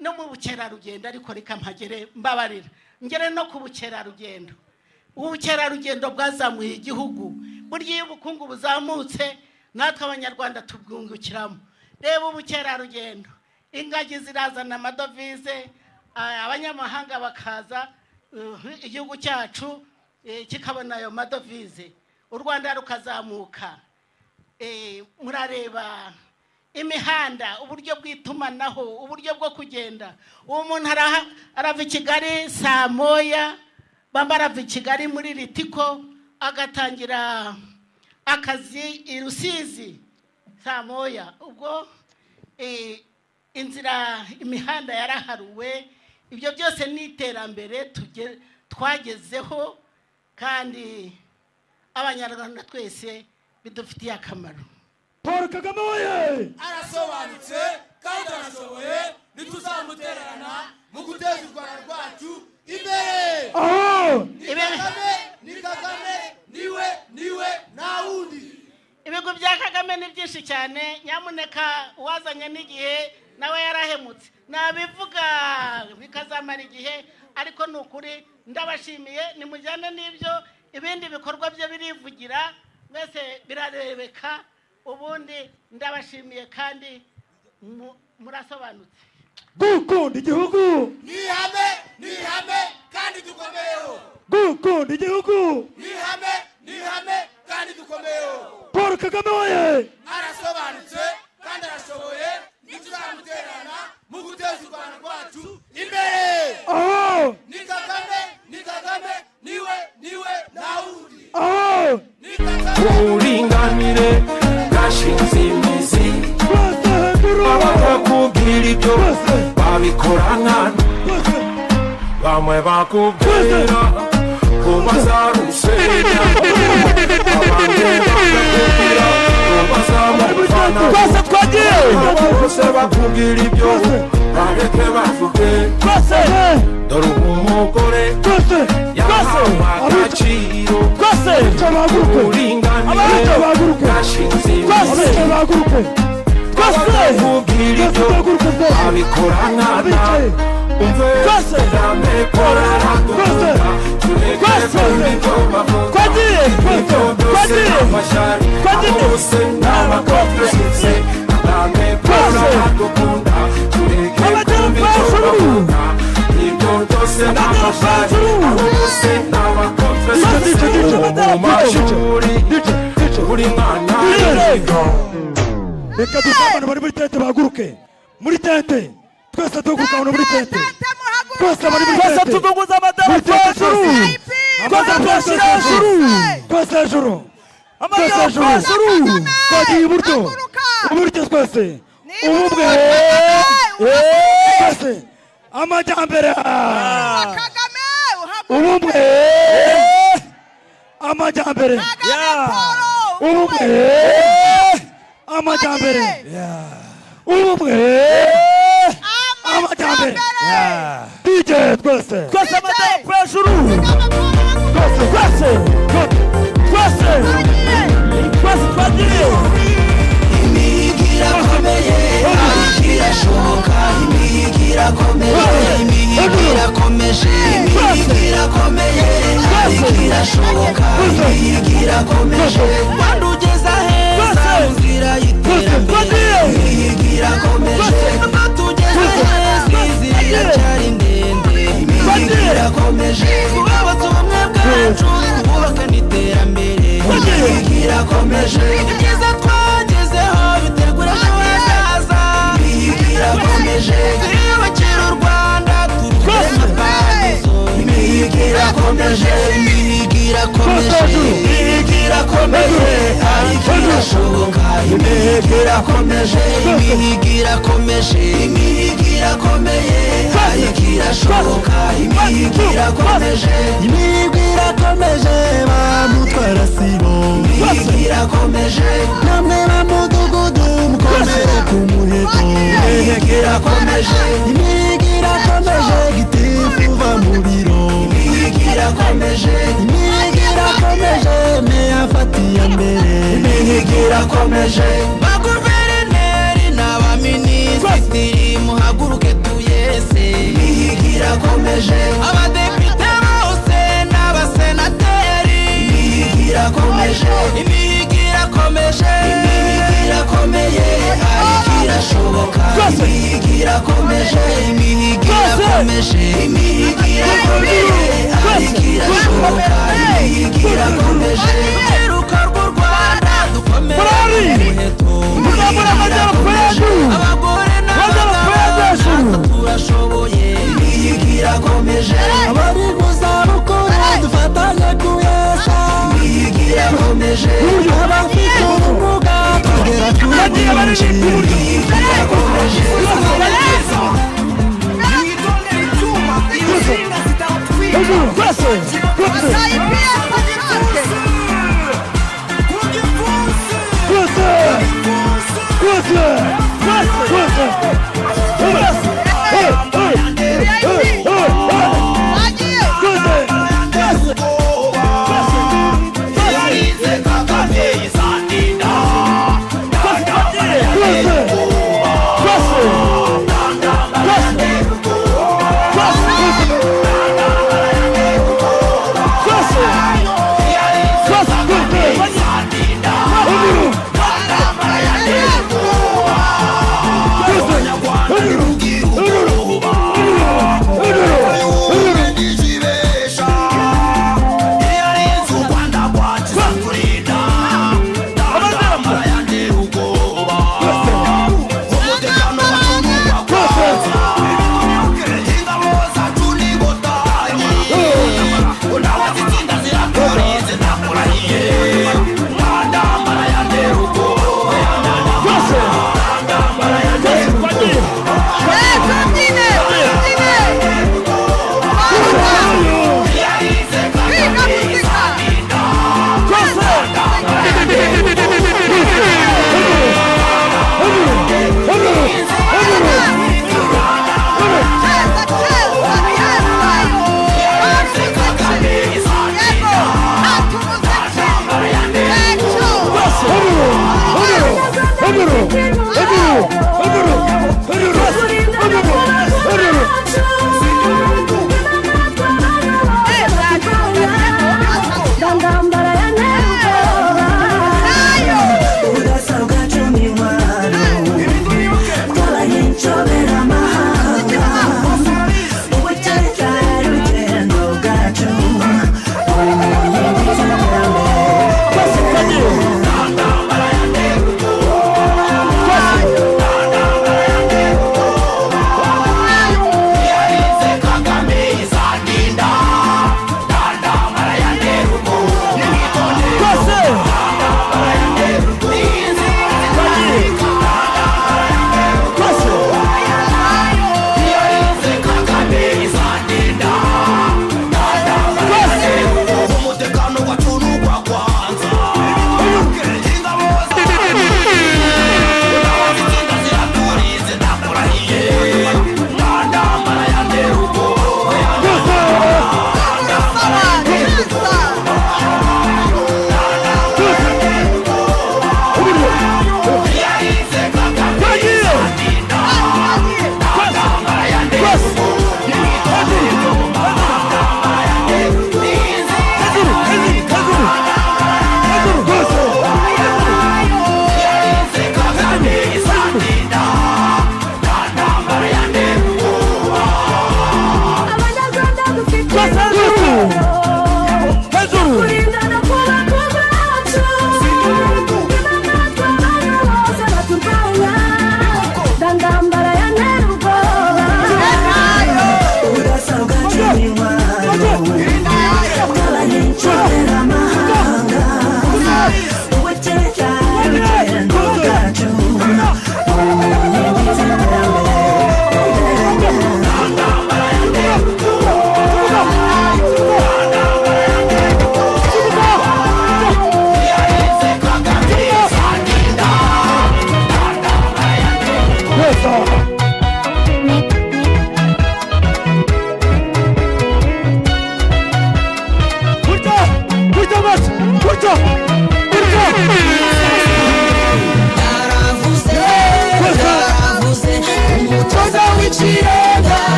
no mu bukerarugendo, ariko reka mpagere, mbabarira ngere no ku bukerarugendo. Ubukerarugendo bwazamuye igihugu. Burya iyo ubukungu buzamutse, natwe Abanyarwanda tubwungukiramo. Reba ubukerarugendo, ingagi zirazana amadovize, abanyamahanga bakaza, igihugu cyacu kikabona ayo madovize, u Rwanda rukazamuka. Murareba imihanda, uburyo bw'itumanaho, uburyo bwo kugenda. Uwo muntu arava i Kigali saa 1, bamba arava i Kigali muri Ritco, agatangira akazi i Rusizi saa 1. Ubwo inzira, imihanda yaraharuwe. Ibyo byose ni iterambere twagezeho, kandi Abanyarwanda twese bidufitiye akamaro. Paul Kagame oye! Arasobanutse kandi arashoboye, ntituzamutererana mu guteza u Rwanda rwacu imbere. Aho! Ni Kagame, ni Kagame, niwe, niwe, nta wundi. Ibigwi bya Kagame ni byinshi cyane, nyamuneka uwazanye n'igihe nawe yarahemutse. Nabivuga bikazamara igihe, ariko ni ukuri ndabashimiye, nimujyane n'ibyo, ibindi bikorwa bye birivugira, mwese birarebeka. Ubundi ndabashimiye kandi murasobanutse. Gukunda igihugu ni ihame, ni ihame kandi dukomeyeho. Gukunda igihugu ni ihame, ni ihame kandi dukomeyeho. Paul Kagame oye! Arasobanutse kandi arashoboye, ntituzamutererana mu guteza u Rwanda rwacu imbere. Aho! Ni Kagame, ni Kagame, niwe, niwe, nta wundi. Aho! Ni Kagame. Uburinganire bwashinze imizi, abakakubwira ibyo babikora nkana, bamwe bakubwira ko bazarusenya, abandi bakakubwira ko bazamufana. Twese twagiye! Bose bakubwira ibyo bareke bavuge. Dore ubu umugore yahawe agaciro, uburinganire bwashinze imizi, abakakubwira ibyo babikora nkana. Umve Kagame Paul aradukunda, tureke kumva ibyo bavuga. Ibyo byose ni amashyari, abo bose ni abakomplexe. Kagame Paul aradukunda, tureke kumva ibyo bavuga. Ibyo byose ni amashyari, abo bose ni abakomplexe. Mu mashuri buri mwana yiga. Reka dusabe abantu bari muri tente bahaguruke. Muri tente twese tuhaguruka, abantu muri tente twese bari muri Twese tente. tuvuguza amadarapo hejuru. Twese twese hejuru, twese hejuru, twese Amadarapo hejuru. hejuru. Twagiye iburyo, iburyo twese, ubumwe twese, amajyambere, ubumwe, amajyambere, ubumwe, amajyambere, ubumwe, amajyambere. DJ twese, Twese amadarapo hejuru. twese, Twese. Twese. Twese twagiye. Imihigo irakomeye ariko irashoboka, imihigo irakomeje, imihigo irakomeje, imihigo irakomeye ariko irashoboka, imihigo irakomeje. Rwanda ugeze aheza mu nzira y'iterambere, imihigo irakomeje. Nubwo tugeze heza inzira iracyari ndende, imihigo irakomeje. Twubatse ubumwe bwacu twubaka n'iterambere, imihigo irakomeje. Ibyiza twagezeho bitegura ejo hazaza, imihigo irakomeje. Twiyubakire u Rwanda turugire nka paradizo, imihigo irakomeje, imihigo irakomeje, imihigo irakomeje ariko irashoboka, imihigo irakomeje, imihigo irakomeje, imihigo irakomeye ariko irashoboka, imihigo irakomeje, Imihigo irakomeje ba mutwara sibo, imihigo irakomeje, namwe ba mudugudu mukomere ku muheto, imihigo irakomeje, imihigo irakomeje gitifu uva mu biro, imihigo irakomeje, imihigo irakomeje meya afata iya mbere, imihigo irakomeje. Baguverineri n'abaminisitiri muhaguruke tuyese, imihigo irakomeje. Abadepite bose n'abasenateri, imihigo irakomeje, imihigo irakomeje, imihigo irakomeye ariko irashoboka, imihigo irakomeje, imihigo irakomeje, imihigo irakomeye ariko irashoboka, imihigo irakomeje. Urubyiruko rw'u Rwanda dukomere ku muheto, Tuzamura amadarapo hejuru. abagore Amadarapo n'abagabo hejuru. natwe turashoboye, imihigo irakomeje, abari mu zabukuru dufatanye kuyesa, imihigo irakomeje, abafite ubumuga tugera kuri byinshi, imihigo irakomeje. Hejuru twese, twese, twese.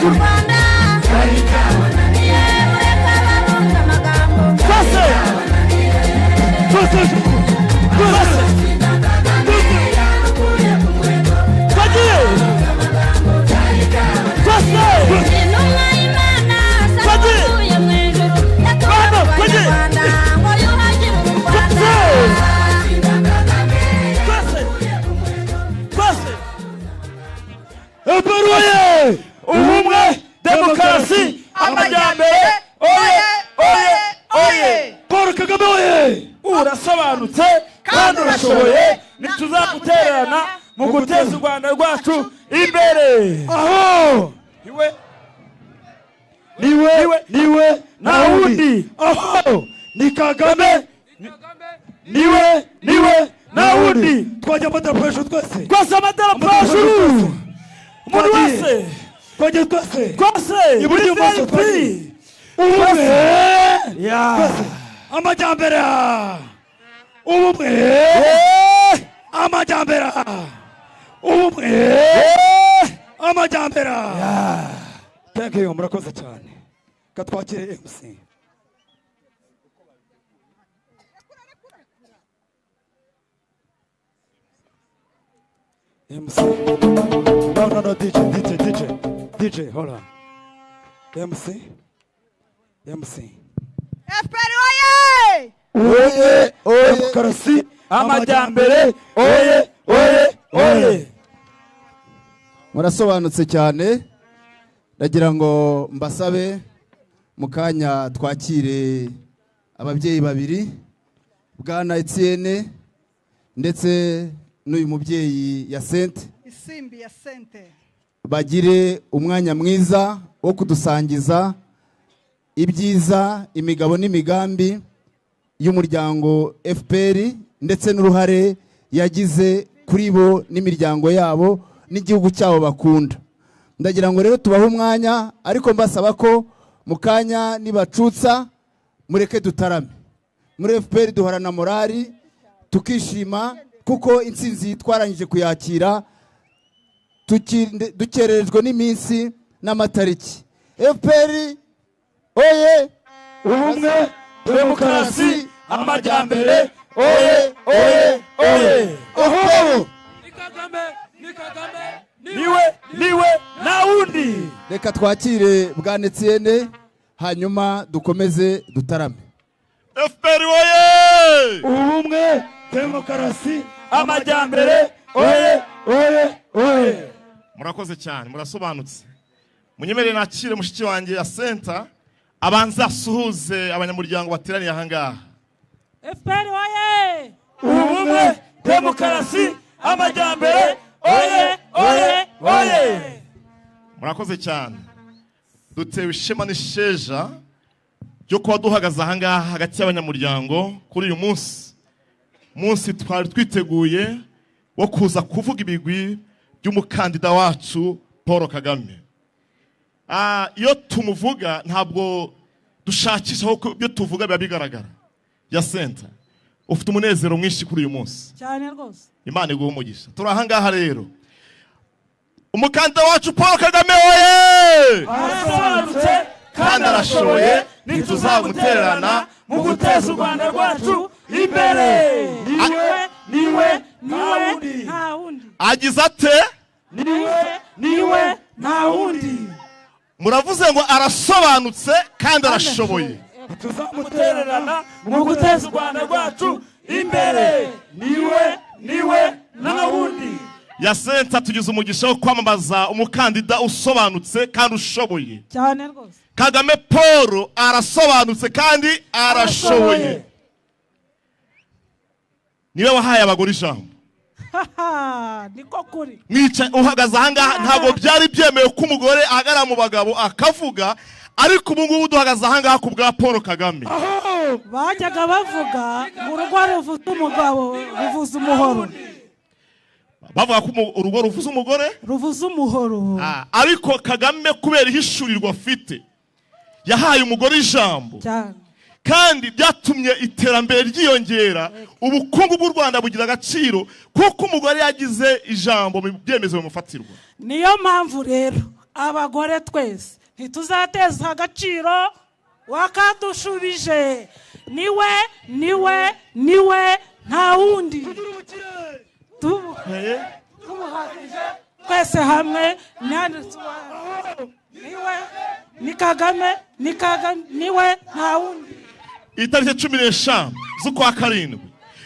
hejuru. Twese twese hejuru. Twese twagiye. Twese twagiye. Bana twagiye. Twese. FPR oye! Ubumwe, demokarasi, amajyambere, oye, oye, oye! Paul Kagame oye! Urasobanutse kandi urashoboye, ntituzagutererana mu guteza u Rwanda rwacu imbere. Aho! Niwe, niwe, niwe, nta wundi. Aho! Ni Kagame, niwe, niwe, nta wundi. Twajya amadarapo hejuru twese. Twese amadarapo hejuru. Umuntu wese. Twajya twese. Twese. Iburyo ibumoso twese. Ubumwe. Twese. Amajyambere. Ubumwe. Amajyambere. Ubumwe. Amajyambere. Thank you, murakoze cyane. Katwakire MC. MC. No, no, no, DJ, DJ, DJ, DJ, hold on. MC, MC. FPR oye! Oye, oye, demokarasi, amajyambere, oye, oye, oye. Murasobanutse cyane. Ndagira ngo mbasabe mu kanya twakire ababyeyi babiri, Bwana Etienne ndetse n'uyu mubyeyi Yasente. Isimbi Yasente. Bagire umwanya mwiza wo kudusangiza ibyiza, imigabo n'imigambi y'umuryango FPR ndetse n'uruhare yagize kuri bo n'imiryango yabo n'igihugu cyabo bakunda. Ndagira ngo rero tubahe umwanya, ariko mbasaba ko mu kanya nibacutsa mureke dutarame. Muri FPR duhorana morali tukishima kuko intsinzi twarangije kuyakira dukererejwe n'iminsi n'amatariki. FPR oye! Ubumwe, demokarasi, amajyambere, oye, oye, oye! Oho! Niwe, niwe, nta wundi. Reka twakire Bwana Etienne hanyuma dukomeze dutarame. FPR oye! Ubumwe, demokarasi, amajyambere, oye, oye, oye! Murakoze cyane, murasobanutse. Munyemerere nakire mushiki wanjye Yasenta abanza asuhuze abanyamuryango bateraniye aha ngaha. FPR oye! Ubumwe, demokarasi, amajyambere, oye, oye, oye! Murakoze cyane. Dutewe ishema n'isheja ryo kuba duhagaze aha ngaha hagati y'abanyamuryango kuri uyu munsi. Munsi twari twiteguye wo kuza kuvuga ibigwi by'umukandida wacu Paul Kagame. Iyo tumuvuga ntabwo dushakisha aho ibyo tuvuga biba bigaragara. Yasenta, ufite umunezero mwinshi kuri uyu munsi. Cyane rwose. Imana iguhe umugisha. Turi aha ngaha rero. Umukandida wacu Paul Kagame oye! Arasobanutse kandi arashoboye, ntituzamutererana mu guteza u Rwanda rwacu imbere. Niwe, niwe, nta wundi. Agize ate? Niwe, niwe, nta wundi. Muravuze ngo arasobanutse kandi arashoboye. Tuzamutererana mu guteza u Rwanda rwacu imbere. Niwe, niwe, nta wundi. Yasenta tugize umugisha wo kwamamaza umukandida usobanutse kandi ushoboye. Cyane rwose. Kagame Paul arasobanutse kandi arashoboye. Niwe wahaye abagore ijambo. Niko kuri. Mwica uhagaze aha ngaha ntabwo byari byemewe ko umugore ahagarara mu bagabo akavuga, ariko ubu ngubu duhagaze aha ngaha ku bwa Paul Kagame. Bajyaga bavuga ngo urugo ruvuza umugabo ruvuza umuhoro. Bavuga ko urugo ruvuza umugore ruvuza umuhoro. Ariko Kagame kubera ihishurirwa afite yahaye umugore ijambo. Kandi byatumye iterambere ryiyongera, ubukungu bw'u Rwanda bugira agaciro kuko umugore yagize ijambo mu byemezo bimufatirwa. Niyo mpamvu rero Abagore twese ntituzateza agaciro wakadushubije. Niwe niwe niwe nta wundi. Twese hamwe niwe ni Kagame, ni Kagame, niwe nta wundi. Itariki 15 z'ukwa 7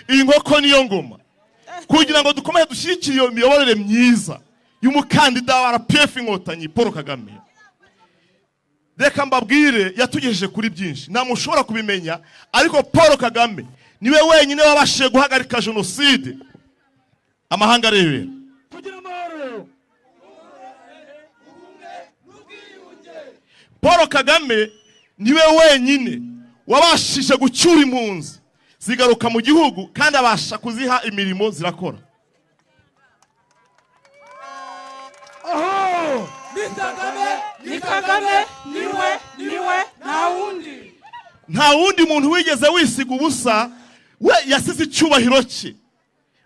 iyi nkoko niyo ngoma, kugira ngo dukomeze dushyigikire iyo miyoborere myiza y'umukandida wa RPF Inkotanyi Paul Kagame. Reka mbabwire, yatugejeje kuri byinshi nta mushobora kubimenya, ariko Paul Kagame niwe wenyine wabashije guhagarika jenoside amahanga arebera. Paul Kagame niwe wenyine wabashije gucyura impunzi zigaruka mu gihugu kandi abasha kuziha imirimo zirakora. Ni Kagame, niwe niwe nta wundi. Nta wundi muntu wigeze wisiga ubusa, we yasize icyubahiro cye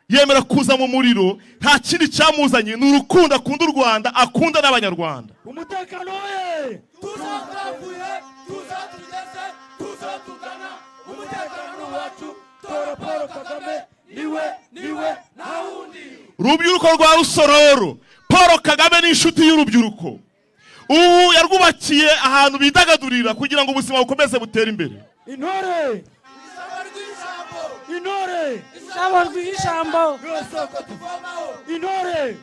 yemera kuza mu muriro. Nta kindi cyamuzanye, ni urukundo akunda u Rwanda, akunda n'Abanyarwanda. Umutekano we tuzavuye, tuzatugeze, tuzatugana, umutekano wacu, tora Paul Kagame, niwe niwe nta wundi. Rubyiruko rwa Rusororo, Paul Kagame ni inshuti y'urubyiruko. Ubu yarwubakiye ahantu bidagadurira kugira ngo ubuzima bukomeze butere imbere. Intore, intore, ijambo rw'ijambo, intore,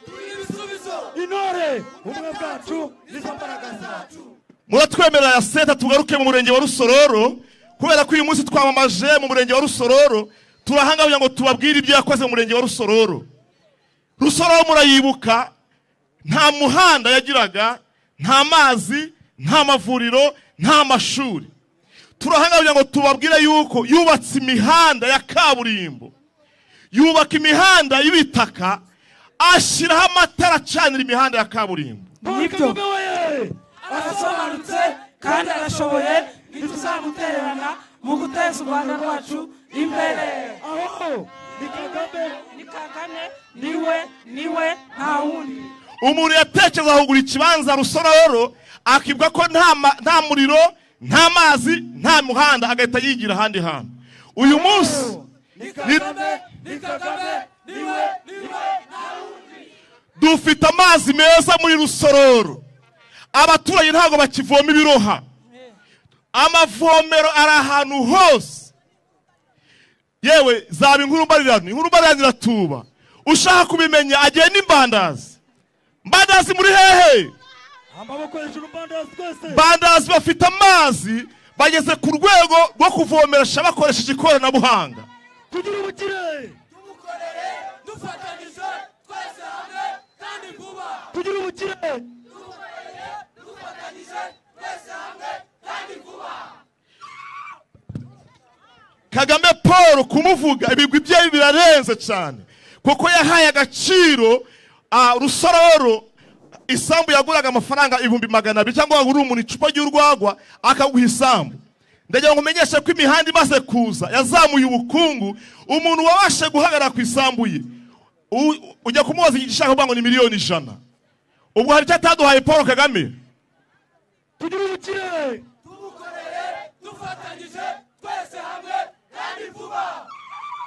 intore, ubumwe bwacu nizo mbaraga zacu. Muratwemerera ya seta tugaruke mu murenge wa Rusororo, kubera ko uyu munsi twamamaje mu murenge wa Rusororo. Turahanga kugira ngo tubabwire ibyo yakoze mu murenge wa Rusororo. Rusororo murayibuka, nta muhanda yagiraga, nta mazi, nta mavuriro, nta mashuri. Turahanga kugira ngo tubabwire yuko yubatse imihanda ya kaburimbo, yubaka imihanda y'ibitaka, ashyiraho amatara acanira imihanda ya kaburimbo. Nibyo, arasobanutse kandi arashoboye, ntituzamutererana mu guteza u Rwanda rwacu imbere. Ni Kagame, ni Kagame, niwe niwe nta wundi. Umuntu yatekereza kugura ikibanza Rusororo akibwa ko nta muriro, nta mazi, nta muhanda, agahita yigira ahandi hantu. Uyu munsi ni Kagame, ni Kagame, niwe niwe nta wundi. Dufite amazi meza muri Rusororo. Abaturage ntabwo bakivoma ibiroha, amavomero ari ahantu hose. Yewe zaba inkuru mbarirano, inkuru mbarirano iratuba. Ushaka kubimenya agenda imbandazi. Mbandazi muri hehe? Amaboko hejuru, mbandazi twese. Mbandazi bafite amazi, bageze ku rwego rwo kuvomeresha bakoresheje ikoranabuhanga. Tugira ubukire, tumukorere dufatanyije twese hamwe kandi vuba. Tugira ubukire, tumukorere dufatanyije twese hamwe kandi vuba. Kagame Paul kumuvuga ibigwi bye birarenze cyane, kuko yahaye agaciro Rusororo. Isambu yaguraga amafaranga 200,000 cyangwa wagura umuntu icupa ry'urwagwa akaguha isambu. Ndagira ngo umenyeshe ko imihanda imaze kuza yazamuye ubukungu. Umuntu wabashe guhagarara ku isambu ye ujya kumubaza igishaka kuvuga ngo ni 100,000,000. Ubwo hari icyo ataduhaye Paul Kagame? Tugira ubukire, tumukorere dufatanyije twese hamwe kandi vuba.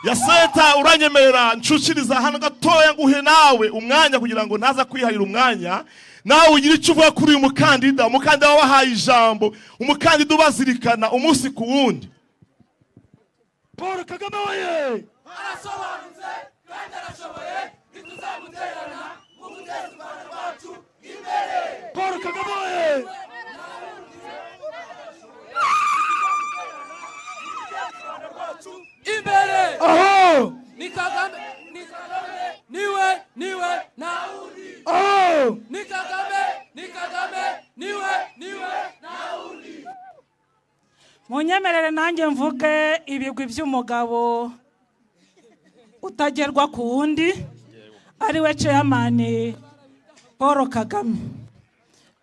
Yaseta uranyemerera ncuciriza hano gatoya nguhe nawe umwanya kugira ngo ntaza kwiharira umwanya, nawe ugira icyo uvuga kuri uyu mukandida, umukandida wabahaye ijambo, umukandida ubazirikana umunsi ku wundi. Paul Kagame we arasobanutse kandi arashoboye, ntituzamutererana mu guteza u Rwanda rwacu imbere. Paul Kagame we imbere. Aho ni Kagame, ni Kagame, niwe niwe nta wundi. Aho ni Kagame, ni Kagame, niwe niwe nta wundi. Munyemerere nanjye mvuge ibigwi by'umugabo utagerwa ku wundi, ariwe chairman Paul Kagame.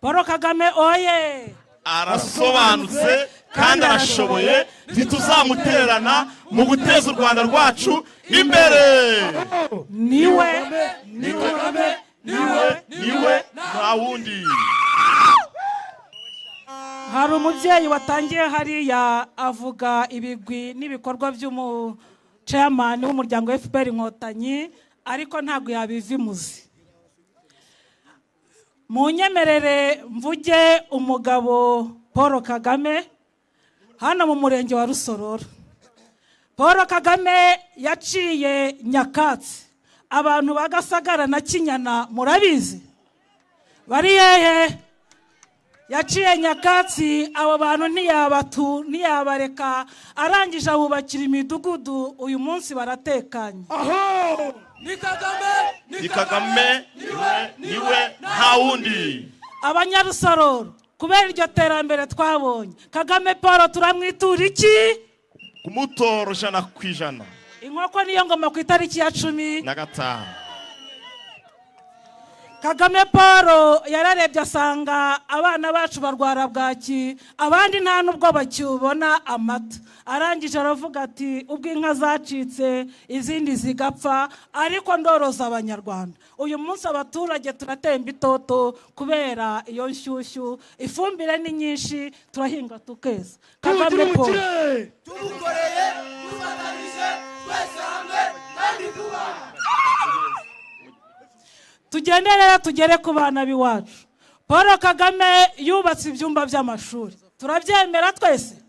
Paul Kagame oye! Arasobanutse kandi arashoboye, ntituzamutererana mu guteza u Rwanda rwacu imbere. Niwe ni Kagame, niwe niwe nta wundi. Hari umubyeyi watangiye hariya avuga ibigwi n'ibikorwa by'umuchairman w'umuryango FPR Inkotanyi, ariko ntabwo yabivimuzi. Munyemerere mvuge umugabo Paul Kagame hano mu murenge wa Rusororo. Paul Kagame yaciye nyakatsi, abantu bagasagara na Kinyana murabizi bari hehe? Yaciye nyakatsi, abo bantu ntiyabareka, arangije abubakira imidugudu, uyu munsi baratekanye. Aho ni Kagame, ni Kagame, niwe nta wundi. Abanyarusororo kubera iryo terambere twabonye, Kagame Paul turamwitura iki? Kumutora 100%. Inkoko niyo ngoma ku itariki ya 15. Kagame Paul yararebye asanga abana bacu barwara bwaki, abandi nta nubwo bacyubona amata. Arangije aravuga ati ubwo inka zacitse izindi zigapfa, ariko ndoroza abanyarwanda. Uyu munsi abaturage turatemba itoto kubera iyo nshyushyu, ifumbire ni nyinshi, turahinga tukeza. Kagame Paul tubukoreye, dufatanije twese hamwe kandi vuba. Tugende rero tugere ku bana b'iwacu. Paul Kagame yubatse ibyumba by'amashuri, turabyemera twese.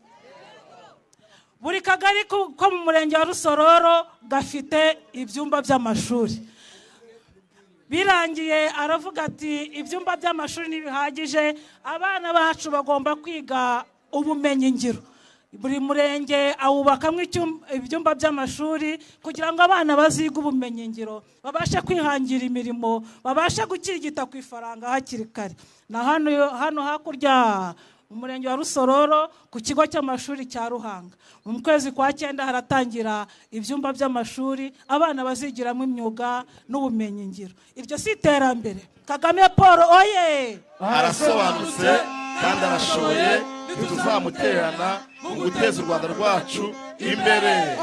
Buri kagari ko mu murenge wa Rusororo gafite ibyumba by'amashuri. Birangiye aravuga ati ibyumba by'amashuri ntibihagije, abana bacu bagomba kwiga ubumenyingiro. Buri murenge awubakamo ibyumba by'amashuri kugira ngo abana bazige ubumenyingiro, babashe kwihangira imirimo, babashe gukirigita ku ifaranga hakiri kare. Na hano hakurya mu murenge wa Rusororo ku kigo cy'amashuri cya Ruhanga, mu kwezi kwa 9 haratangira ibyumba by'amashuri abana bazigiramo imyuga n'ubumenyingiro. Iryo si iterambere. Kagame Paul oye! Arasobanutse kandi arashoboye, ntituzamutererana mu guteza u Rwanda rwacu imbere.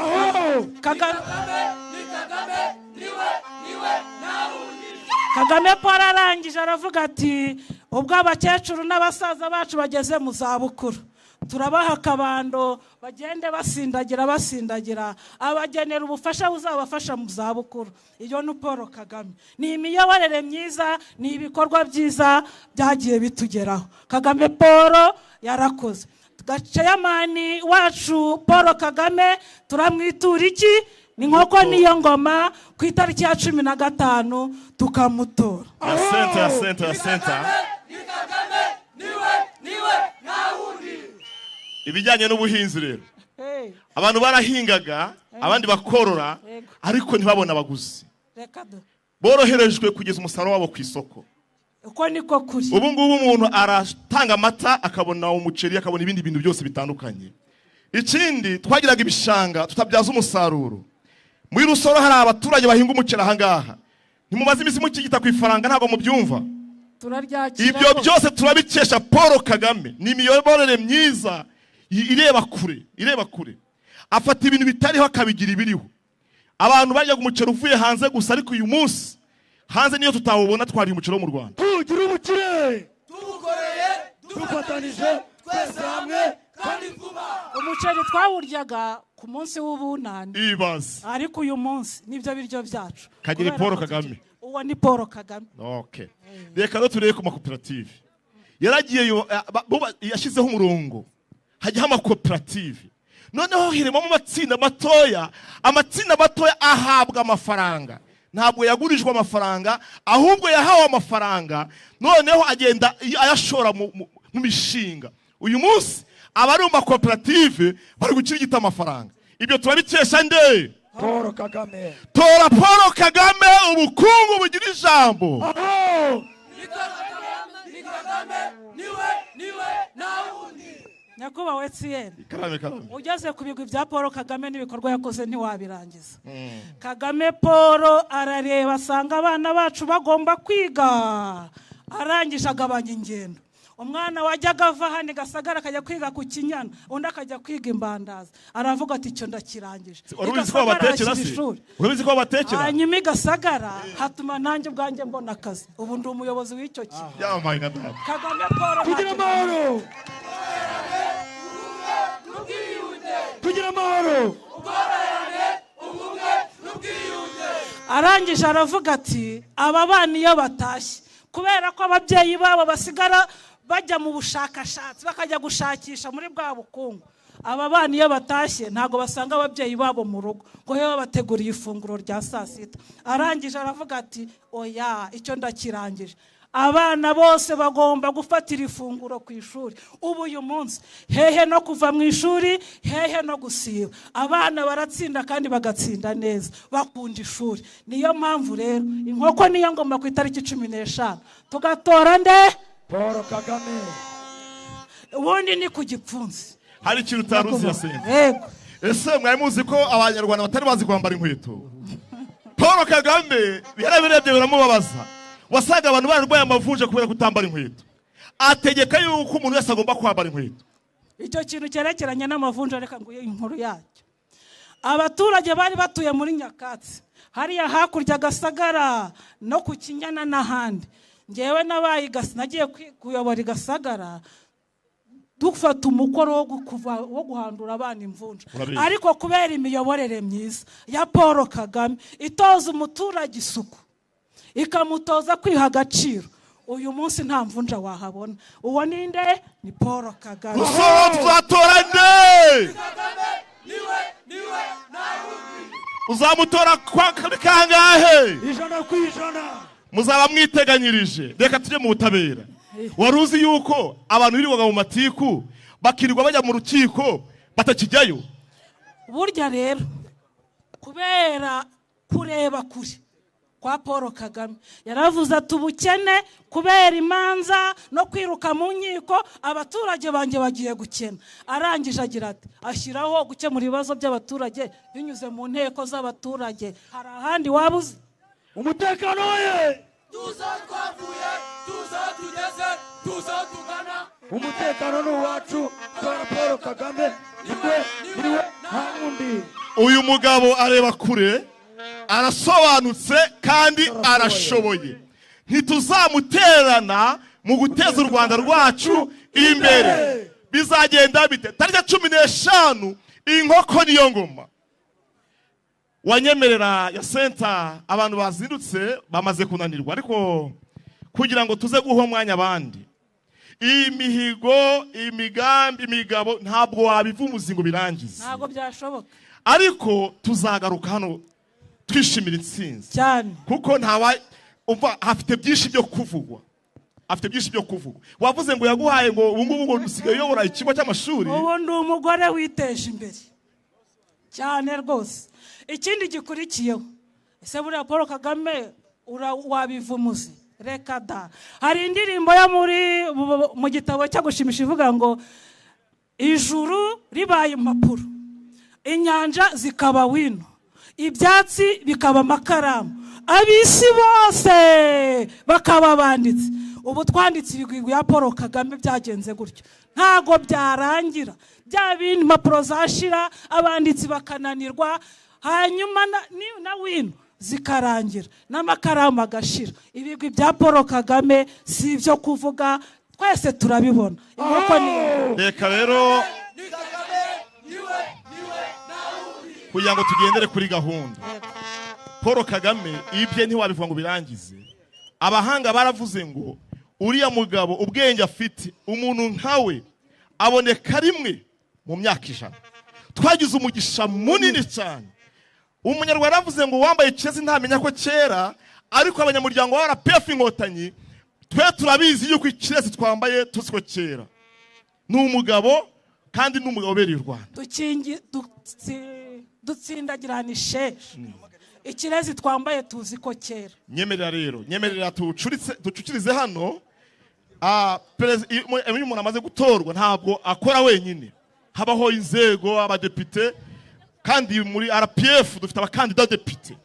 Kagame Paul arangije aravuga ati ubwo abakecuru n'abasaza bacu bageze mu zabukuru, turabaha akabando bagende basindagira, abagenera ubufasha buzabafasha mu zabukuru. Iyo ni Paul Kagame. Ni imiyoborere myiza, ni ibikorwa byiza byagiye bitugeraho. Kagame Paul yarakoze. Gaceyamani wacu Paul Kagame turamwitura iki? Ni nkoko niyo ngoma ku itariki ya 15 tukamutora. Ya senta. Ibijyanye n'ubuhinzi rero, abantu barahingaga abandi bakorora, ariko ntibabona abaguzi. Boroherejwe kugeza umusaruro wabo ku isoko. Uko niko kuri. Ubu ngubu umuntu aratanga amata akabona umuceri, akabona ibindi bintu byose bitandukanye. Ikindi twagiraga ibishanga tutabyaza umusaruro. Muri Rusoro hari abaturage bahinga umuceri aha ngaha. Ntimumaze iminsi mukigita ku ifaranga, ntabwo mubyumva. Ibyo byose turabikesha Paul Kagame. Ni imiyoborere myiza ireba kure. Afata ibintu bitariho akabigira ibiriho. Abantu baryaga umuceri uvuye hanze gusa, ariko uyu munsi hanze niyo tutawubona, twariye umuceri wo mu Rwanda. Tugira umukire, tubukoreye, dufatanije twese hamwe kandi vuba. Umuceri twawuryaga ku munsi w'ubunani, ibaze, ariko uyu munsi nibyo biryo byacu. Kagire Paul Kagame. Uwo ni Paul Kagame. Okay. Reka rero turebe ku makoperative. Yaragiye yashyizeho umurongo, hajyaho amakoperative. Noneho hiremo mu matsinda matoya, amatsinda matoya ahabwa amafaranga. Ntabwo yagurijwe amafaranga, ahubwo yahawe amafaranga, noneho agenda ayashora mu mishinga. Uyu munsi abari mu makoperative bari gukirigita amafaranga. Ibyo turabikesha nde? Paul Kagame. Tora Paul Kagame, ubukungu bugira ijambo. Ni Kagame, niwe nta wundi. Nyakubahwa Etienne, Karame. ugeze ku bigwi bya Paul Kagame n'ibikorwa yakoze ntiwabirangiza. Kagame Paul arareba asanga abana bacu bagomba kwiga, arangije agabanya ingendo. Umwana wajyaga ava hano Gasagara akajya kwiga ku Kinyana, undi akajya kwiga Imbandaza. Aravuga ati icyo ndakirangije. Urabizi ko babatekera se? Urabizi ko babatekera? Hanyuma i Gasagara hatuma nanjye ubwanjye mbona akazi. Ubu ndi umuyobozi w'icyo kigo. Yamaye nka data. Kagame Paul tugira amahoro. Tugira amahoro, ubworoherane, ubumwe n'ubwiyunge. Arangije aravuga ati aba bana iyo batashye, kubera ko ababyeyi babo basigara bajya mu bushakashatsi, bakajya gushakisha muri bwa bukungu, aba bana iyo batashye ntabwo basanga ababyeyi babo mu rugo ngo babe babateguriye ifunguro rya saa sita. Arangije aravuga ati oya, icyo ndakirangije, abana bose bagomba gufatira ifunguro ku ishuri. Ubu uyu munsi hehe no kuva mu ishuri, hehe no gusiba, abana baratsinda kandi bagatsinda neza, bakunda ishuri. Niyo mpamvu rero inkoko niyo ngoma ku itariki 15 tugatora nde? Paul Kagame. Ubundi ni ku gipfunsi. Hari ikintu utaruzi ya sente. Yego. Ese mwari muzi ko abanyarwanda batari bazi kwambara inkweto? Paul Kagame yarabirebye biramubabaza. Wasaga abantu bararwaye amavunja kubera kutambara inkweto. Ategeka yuko umuntu wese agomba kwambara inkweto. Icyo kintu cyerekeranye n'amavunja, reka nguye inkuru yacyo. Abaturage bari batuye muri Nyakatsi, hariya hakurya Gasagara no ku Kinyana n'ahandi. Ngewe nabaye nagiye kuyobora Gasagara, dufata umukoro wo guhandura abana imvunja. Ariko kubera imiyoborere myiza ya Paul Kagame itoza umuturage isuku, ikamutoza kwiha agaciro, uyu munsi nta mvunja wahabona. Uwo ninde? Ni Paul Kagame. Rusoro tuzatora nde? Uzamutora kwa kangahe? 100%. Muzaba mwiteganyirije. Reka tujye mu butabera. Wari uzi yuko abantu birirwaga mu matiku bakirirwa bajya mu rukiko batakijyayo? Burya rero kubera kureba kure kwa Paul Kagame, yaravuze ati ubukene kubera imanza no kwiruka mu nkiko, abaturage banjye bagiye gukena. Arangije agira ati ashyiraho gukemura ibibazo by'abaturage binyuze mu nteko z'abaturage. Hari ahandi wabuze umutekano we? Tuza twavuye, tuza tugeze, tuza tugana. Umutekano ni uwacu, tora Paul Kagame, niwe niwe nta wundi. Uyu mugabo areba kure, arasobanutse kandi arashoboye. Ntituzamuterana mu guteza u Rwanda rwacu imbere. Bizagenda bite? Tariki 15 inkoko niyo ngoma. Wanyemerera ya senta, abantu bazindutse bamaze kunanirwa, ariko kugira ngo tuze guha umwanya abandi, imihigo, imigambi, imigabo ntabwo wabivumuza ngo birangize, ntabwo byashoboka. Ariko tuzagaruka hano twishimira intsinzi cyane, kuko ntawa umva afite byinshi byo kuvugwa, afite byinshi byo kuvugwa. Wavuze ngo yaguhaye ngo ubu ngubu ngo usigaye uyobora ikigo cy'amashuri. Ubu ndi umugore witeje imbere cyane rwose. Ikindi gikurikiyeho, ese buriya Paul Kagame wabivumuze? Reka da. Hari indirimbo yo muri mu gitabo cyo gushimisha ivuga ngo ijuru ribaye impapuro, inyanja zikaba wino, ibyatsi bikaba amakaramu, abisi bose bakaba banditse. Ubu twanditse ibigwi ya Paul Kagame byagenze gutyo, ntago byarangira. Bya bindi impapuro zashira, abanditsi bakananirwa, hanyuma na wino zikarangira, n'amakaramu agashira. Ibigwi bya Paul Kagame si ibyo kuvuga, twese turabibona. Inkoko ni reka rero kugira ngo tugendere kuri gahunda. Paul Kagame ibye ntiwabivuga ngo birangize. Abahanga baravuze ngo uriya mugabo ubwenge afite, umuntu nkawe aboneka rimwe mu myaka 100. Twagize umugisha munini cyane. Umunyarwanda aravuze ngo wambaye ikirezi ntamenya ko kera, ariko abanyamuryango wa RPF Inkotanyi twe turabizi yuko ikirezi twambaye tuzi ko kera. Ni umugabo kandi ni umugabo ubereye u Rwanda. Dutsindagirana isheja. Ikirezi twambaye tuzi ko kera. Nyemerera rero, nyemerera tucucirize hano. Iyo umuntu amaze gutorwa ntabwo akora wenyine, habaho inzego, abadepite, kandi muri RPF dufite abakandida depite.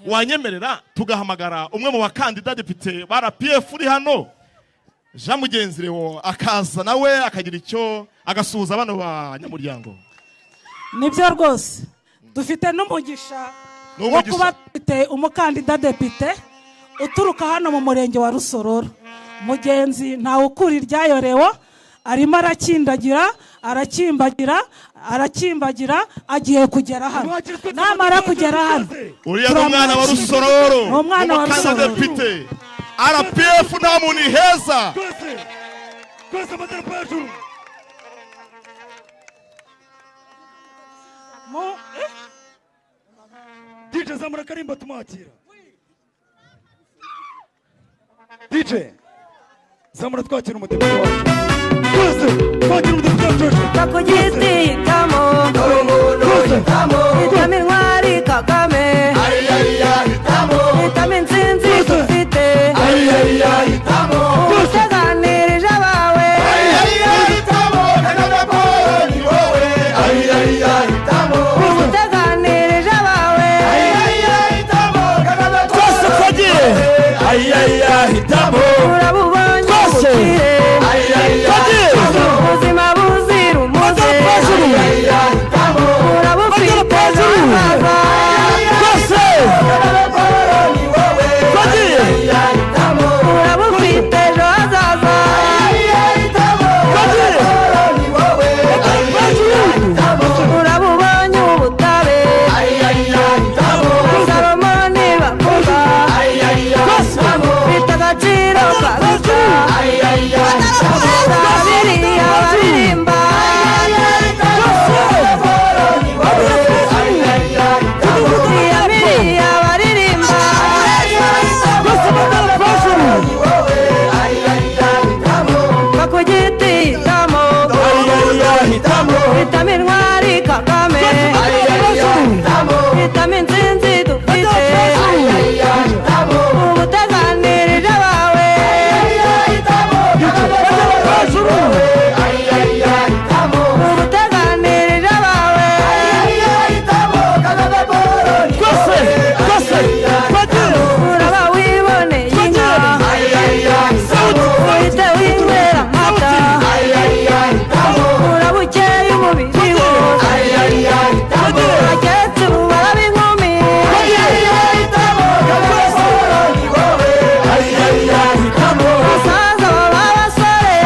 Wanyemerera tugahamagara umwe mu bakandida depite ba RPF uri hano, Jean Mugenzi Leo, akaza nawe akagira icyo agasuhuza bano banyamuryango. Nibyo rwose dufite n'umugisha wo kuba dufite umukandida depite uturuka hano mu murenge wa Rusororo. Mugenzi ntawe ukura iryayo Leo, Arimo arakindagira, arakimbagira, arakimbagira, agiye kugera hano. Namara kugera hano, uriya ni umwana wa Rusororo, Ni umwana wa Rusororo. Umukandida RPF nta muntu iheza. Twese amadarapo hejuru. DJ zamura karimba tumwakira. DJ zamura twakira umudepite wacu. Twese twakira umudepite wacu. Bakugititamo hitamo intwari Kagame, hitamo intsinzi dufite, uteganirije abawe. Uteganirije abawe. Twese twagiye. Urabubonye Twese. ubukire, Twagiye. ubuzima buzira umuze, urabufite n'ahazaza. Twese. Twagiye. Urabufite ejo hazaza. Urabubonye ubutabera, Salomoni bavuga, bifite agaciro karuta biriya baririmba. Iya biriya baririmba. Bakugititamo hitamo intwari Kagame, hitamo intsinzi dufite, ubuteganirije abawe. Ubuteganirije abawe. Twese. Twese. Twagiye. Uraba wiboneye inka, uhite winywera amata, urabukeye umubiri wose, abakecuru baraba inkumi, abasaza baba abasore.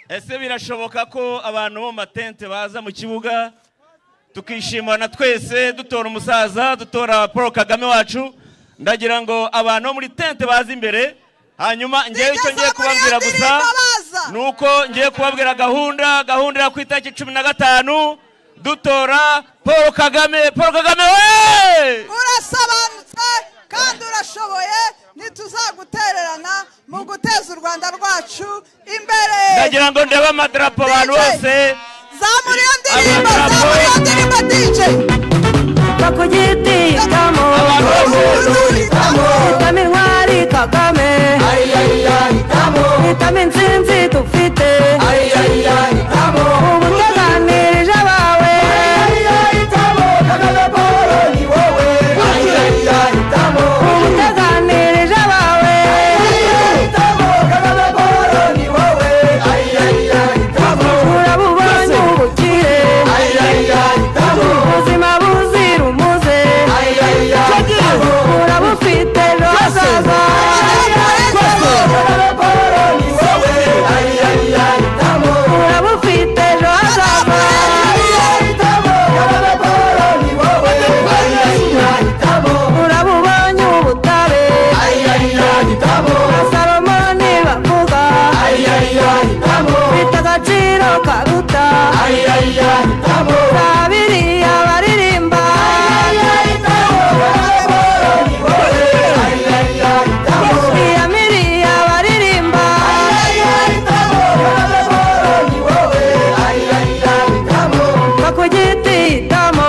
Ese birashoboka ko abantu bo mu matente baza mu kibuga tukishimana twese, dutora umusaza, dutora Paul Kagame wacu? Ndagira ngo abantu bo muri tente baze imbere. Hanyuma ngewe icyo ngiye kubabwira gusa ni uko ngiye kubabwira gahunda ya ku itariki 15 dutora Paul Kagame. Paul Kagame we! Urasobanutse kandi urashoboye, ntituzagutererana mu guteza u Rwanda rwacu imbere. Ndagira ngo ndebe amadarapo abantu bose. Zamura iyo ndirimbo, zamura iyo ndirimbo DJ. Bakugititamo hitamo intwari Kagame, hitamo intsinzi dufite, ubuteganirije abawe. Ubuteganirije abawe. Urabubonye ubukire, ubuzima buzira umuze, urabufite ejo hazaza. Urabufite ejo hazaza. Urabubonye ubutabera, Salomoni bavuga, bifite agaciro karuta biriya baririmba. Iya miriya baririmba. Bakugititamo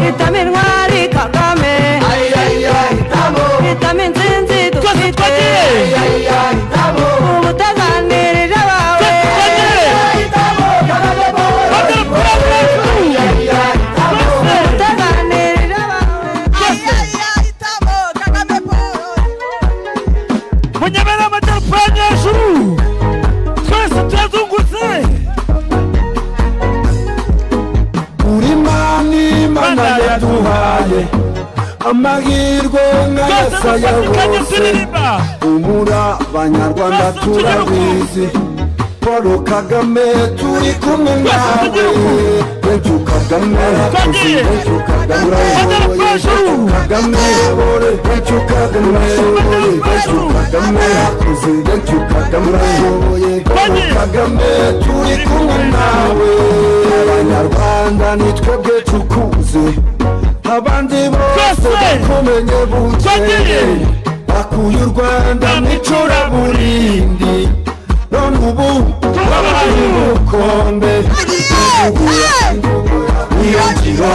hitamo intwari Kagame, hitamo intsinzi dufite, ubuteganirije abawe. Ubuteganirije abawe. Munyemere amadarapo yanyu hejuru. Twese turazungutse. Amahirwe nk'ayasaya bose, umura abanyarwanda turabizi. Paul Kagame turi kumwe nawe. Thank you Kagame, thank you Kagame, thank you Kagame, thank you Kagame, thank you Kagame, thank you Kagame, Paul Kagame turi kumwe nawe. Abanyarwanda ni twebwe tukuzi, abandi bose bakumenye bukeye. Bakuye u Rwanda mu icuraburindi, none ubu babaye ubukombe. Niyo ngiro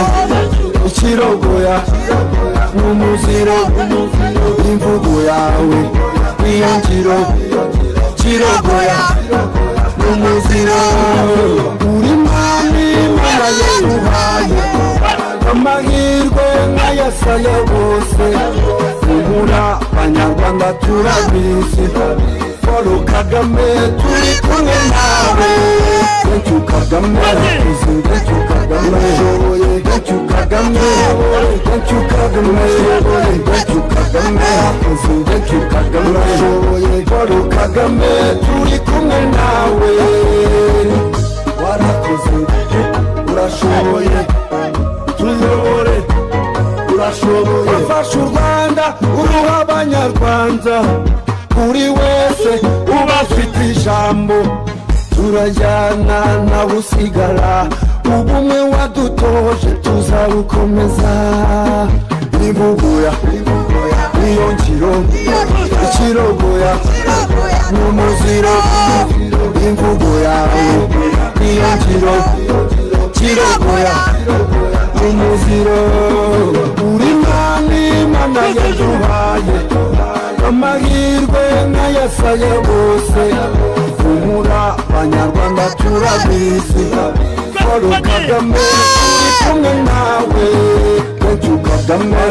ikirogoya n'umuziro, imvugo yawe niyo ngiro kirogoya n'umuziro. Uri mwami Imana yaguhaye amahirwe nk'ayasaya bose, ubura abanyarwanda turabizi. Paul Kagame turi kumwe nawe. Thank you Kagame, thank you Kagame, thank you Kagame, thank you Kagame, thank you Kagame, thank you Kagame, Paul Kagame turi kumwe nawe. Warakoze, urashoboye, tuyobore, urashoboye. Wafashe u Rwanda uruha abanyarwanda, buri wese uba afite ijambo. Turajyana nawe usigara, ubumwe wadutoje tuzabukomeza. Imvugoya niyo ngiro ikirogoya n'umuziro, imvugo yawe niyo ngiro kirogoya n'umuziro. Uri mwami Imana yaduhaye amahirwe nk'ayasaya bose, umura abanyarwanda turabizi. Paul Kagame turi kumwe nawe. Thank you Kagame,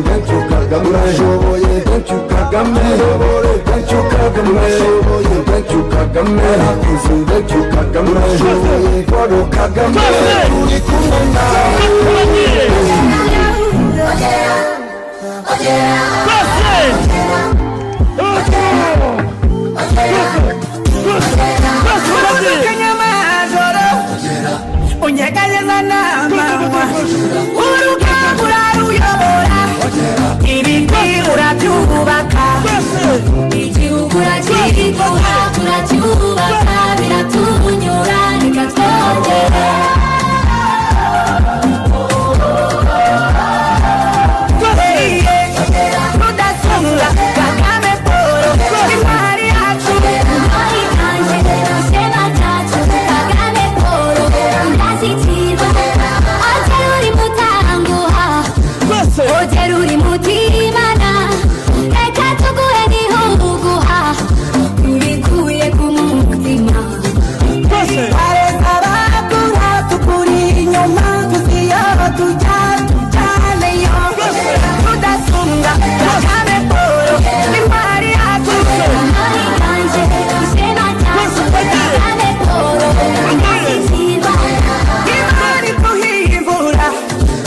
thank you Kagame, urashoboye. Thank you Kagame, thank you Kagame, thank you Kagame, thank you Kagame, urashoboye. Paul Kagame turi kumwe nawe. Unyeganyeza n'amanywa, urugamba uraruyobora, ibigwi urabyubaka, igihugu urakiguha turacyubaka, biratunyura reka twongere. Rudasumbwa Kagame Paul, intwari yacu. Intwari yanjye, ishema ryacu, Kagame Paul, indashyikirwa. Ongera uri mutanguha, ongera uri mutimana, reka tuguhe n'ihuguha, tubikuye ku mutima. Bareza abakura tukuri inyuma, tuziyo tujya tujyaneyo. Rudasumbwa Kagame Paul, intwari yacu. Intwari yanjye, ishema ryacu, Kagame Paul, indashyikirwa. Imana ikuhimvura,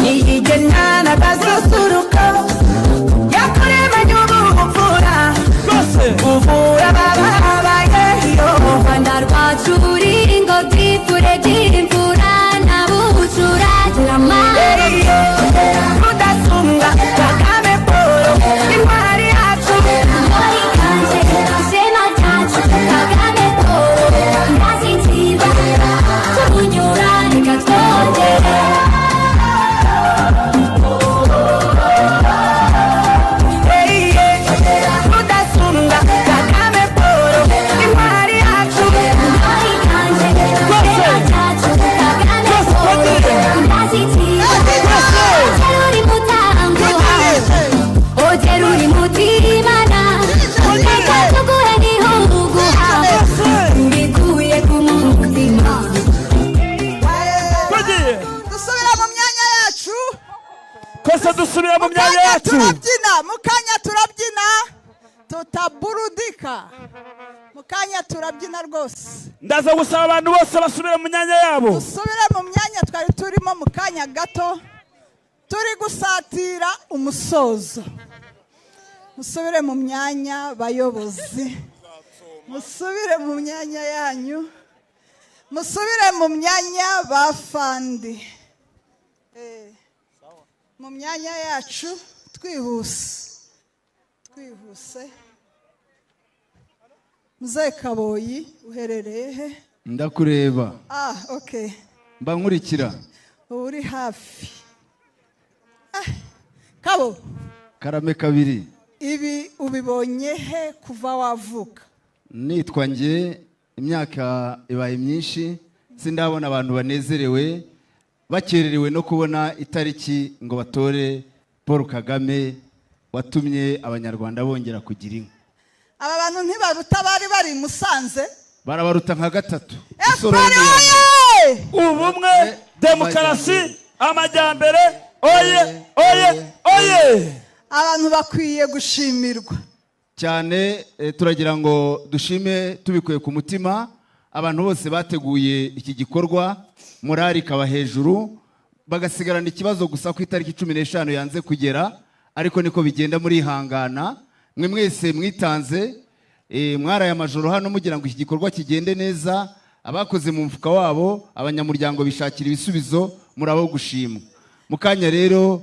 iyigena n'agasusuruko, yakuremanye ubupfura, uvura abababaye. U Rwanda rwacu ruri ingobyi turebye imvura ntabucura gira amahoro. Rudasumbwa Kagame Paul, intwari yacu. Intwari yanjye, ishema ryacu, Kagame Paul, indashyikirwa. Tunyura reka twongere. Rudasumbwa Kagame Paul, intwari yacu. Intwari yanjye, ishema ryacu, Kagame Paul, indashyikirwa. Ongera uri mutanguha, ongera uri mutimana, reka tuguhe n'ihuguha, tubikuye ku mutima. Dusubira mu myanya yacu. Twese dusubira mu myanya yacu. Turabyina mu kanya, turabyina tutaburudika mu kanya, turabyina rwose. Ndaza gusaba abantu bose basubire mu myanya yabo. Dusubire mu myanya twari turimo mu kanya gato. Turi gusatira umusozo. Musubire mu myanya bayobozi, musubire mu myanya yanyu, musubire mu myanya bafandi, mu myanya yacu twihuse twihuse. Muzehe Kaboyi uherereye he? Ndakureba. Ah, okay. Mba nkurikira. Uri hafi. Kabo. Karame kabiri. Ibi ubibonye he kuva wavuka? Nitwa nge imyaka ibaye myinshi sindabona abantu banezerewe bakererewe no kubona itariki ngo batore Paul Kagame watumye abanyarwanda bongera kugira inka. Aba bantu ntibaruta bari bari Musanze, barabaruta nka gatatu. Ubumwe, demokarasi, amajyambere, oye oye oye. Abantu bakwiye gushimirwa cyane. Turagira ngo dushime tubikuye ku mutima abantu bose bateguye iki gikorwa, morali ikaba hejuru, bagasigarana ikibazo gusa ku itariki 15 yanze kugera, ariko niko bigenda muri ihangana. Mwe mwese mwitanze, mwaraye amajoro hano mugira ngo iki gikorwa kigende neza. Abakoze mu mfuka wabo, abanyamuryango bishakira ibisubizo, murabo gushimwa. Mukanya rero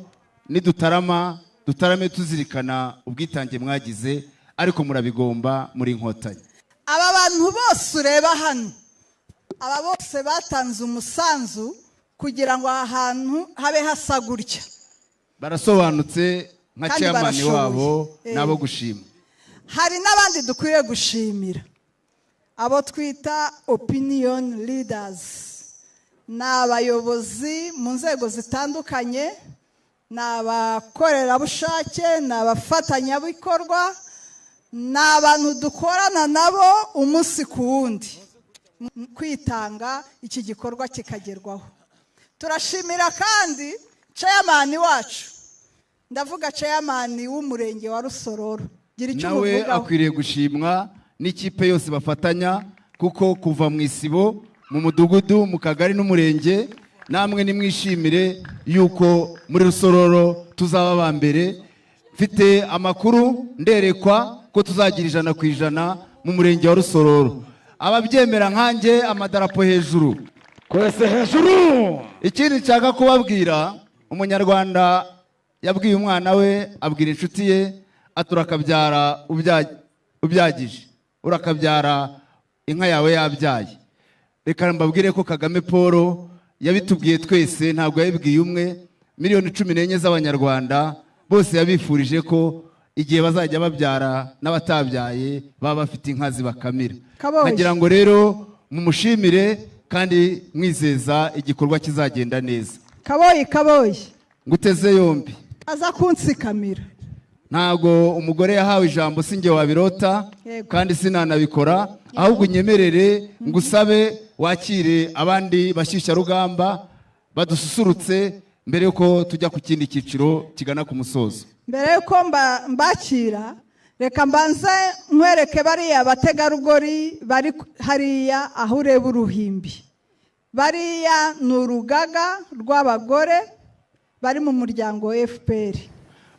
nidutarama dutarame tuzirikana ubwitange mwagize, ariko murabigomba muri Inkotanyi. Aba bantu bose ureba hano, aba bose batanze umusanzu kugira ngo aha hantu habe hasa gutya. Barasobanutse nka chairman wabo nabo gushima. Hari n'abandi dukwiye gushimira, abo twita opinion leaders, ni abayobozi mu nzego zitandukanye, ni abakorerabushake, ni abafatanyabikorwa, ni abantu dukorana nabo umunsi ku wundi kwitanga iki gikorwa kikagerwaho. Turashimira kandi chairman wacu, ndavuga chairman w'umurenge wa Rusororo. Gira icyo nawe umuvugaho. Akwiriye gushimwa n'ikipe yose bafatanya, kuko kuva mu isibo, mu mudugudu, mu kagari n'umurenge, namwe nimwishimire yuko muri Rusororo tuzaba ba mbere. Mfite amakuru nderekwa ko tuzagira 100% mu murenge wa Rusororo. Ababyemera nkanjye amadarapo hejuru, kwese hejuru. Ikindi nshaka kubabwira, umunyarwanda yabwiye umwana we, abwira inshuti ye ati urakabyara ubyagije, urakabyara inka yawe yabyaye. Reka mbabwire ko Kagame Paul yabitubwiye twese, ntabwo yabibwiye umwe. Miliyoni 14 z'abanyarwanda bose yabifurije ko igihe bazajya babyara n'abatabyaye baba bafite inka zibakamira. Nkagira ngo rero mumushimire kandi mwizeza igikorwa kizagenda neza. Kaboyi Kaboyi, nguteze yombi. Aza kunsikamira. Ntago umugore yahawe ijambo sinjye wabirota kandi sinanabikora, ahubwo unyemerere ngusabe wakire abandi bashyushya rugamba badususurutse mbere yuko tujya ku kindi cyiciro kigana ku musozo. Mbere yuko mbakira, reka mbanze nkwereke bariya bategarugori bari hariya aho ureba uruhimbi. Bariya ni urugaga rw'abagore bari mu muryango FPR.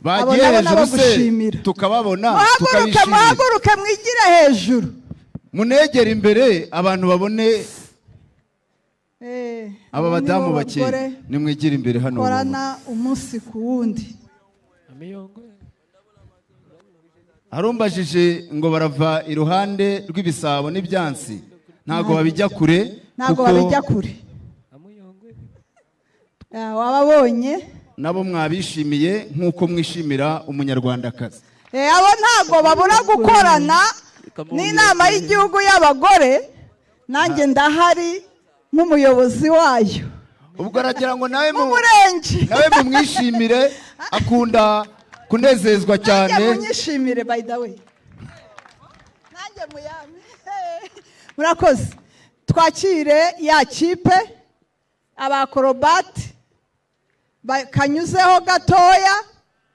Bagiye hejuru se tukababona tukabishimira. Muhaguruke mwigire hejuru, munegere imbere abantu babone. Aba badamu bake nimwigire imbere hano, korana umunsi ku wundi. Harumbajije ngo barava iruhande rw'ibisabo n'ibyansi, ntago babijya kure, ntago babijya kure. Wababonye nabo mwabishimiye nkuko mwishimira umunyarwandakazi. Abo ntago babura gukorana n'inama y'igihugu y'abagore, nanjye ndahari nk'umuyobozi wayo. Ubwo aragira ngo nawe nawe mumwishimire, akunda kunezezwa cyane. Nanjye munyishimire, by the way. Nanjye muyame. Murakoze. Twakire ya kipe abakorobati kanyuzeho gatoya,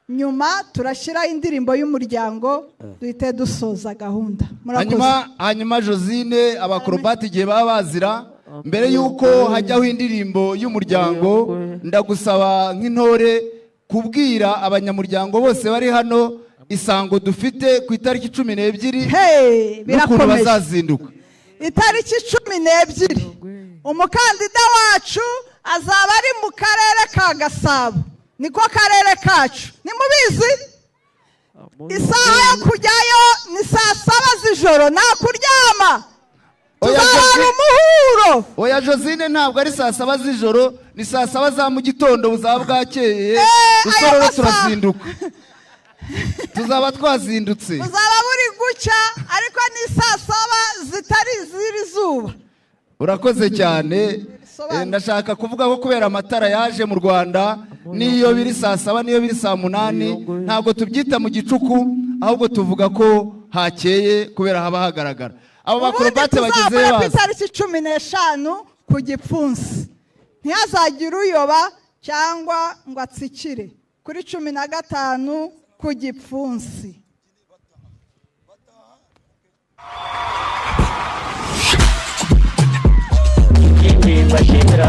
nyuma turashyira indirimbo y'umuryango duhite dusoza gahunda. Murakoze. Hanyuma Josine, abakorobati igihe baba bazira mbere yuko hajyaho indirimbo y'umuryango, ndagusaba nk'intore Kubwira abanyamuryango bose bari hano isango dufite ku itariki 12 n'ukuntu birakomeje. bazazinduka. Itariki 12 umukandida wacu azaba ari mu karere ka Gasabo, niko karere kacu, nimubizi. Isaha yo kujyayo ni saa 7 z'ijoro, nta kuryama, tuzahara umuhuro. Oya Josine, ntabwo ari saa 7 z'ijoro, ni saa 7 za mu gitondo, buzaba bwakeye. Rusororo Masaha. Turazinduka, tuzaba twazindutse. Buzaba buri gucya, ariko ni saa 7 zitari iz'iri zuba. Urakoze cyane. Ndashaka kuvuga ko kubera amatara yaje mu Rwanda, niyo biri saa 7 niyo biri saa 8, ntabwo tubyita mu gicuku, ahubwo tuvuga ko hakeye kubera haba hagaragara. Abo Ubundi bakorobate bagezeyo tuzakora ku baza. itariki 15 ku gipfunsi, ntihazagire uyoba cyangwa ngo atsikire. Kuri 15 ku gipfunsi. Ikindi mbashimira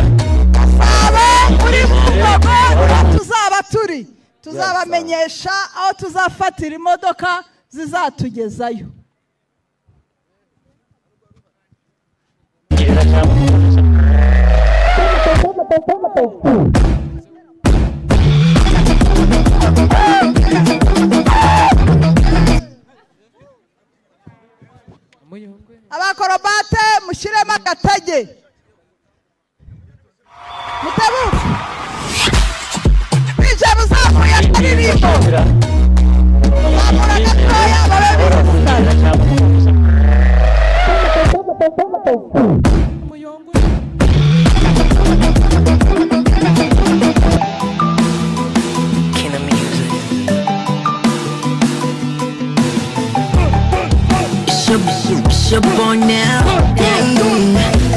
Gasabo muri Bumbogo niho tuzaba turi, tuzabamenyesha aho tuzafatira imodoka zizatugezayo. Ngirira cyangwa Abakorobate mushyiremo agatege, mutebuke bije muzamuye akaririmbo, muzamura gatoya babe ngirira cyangwa It's your boy now.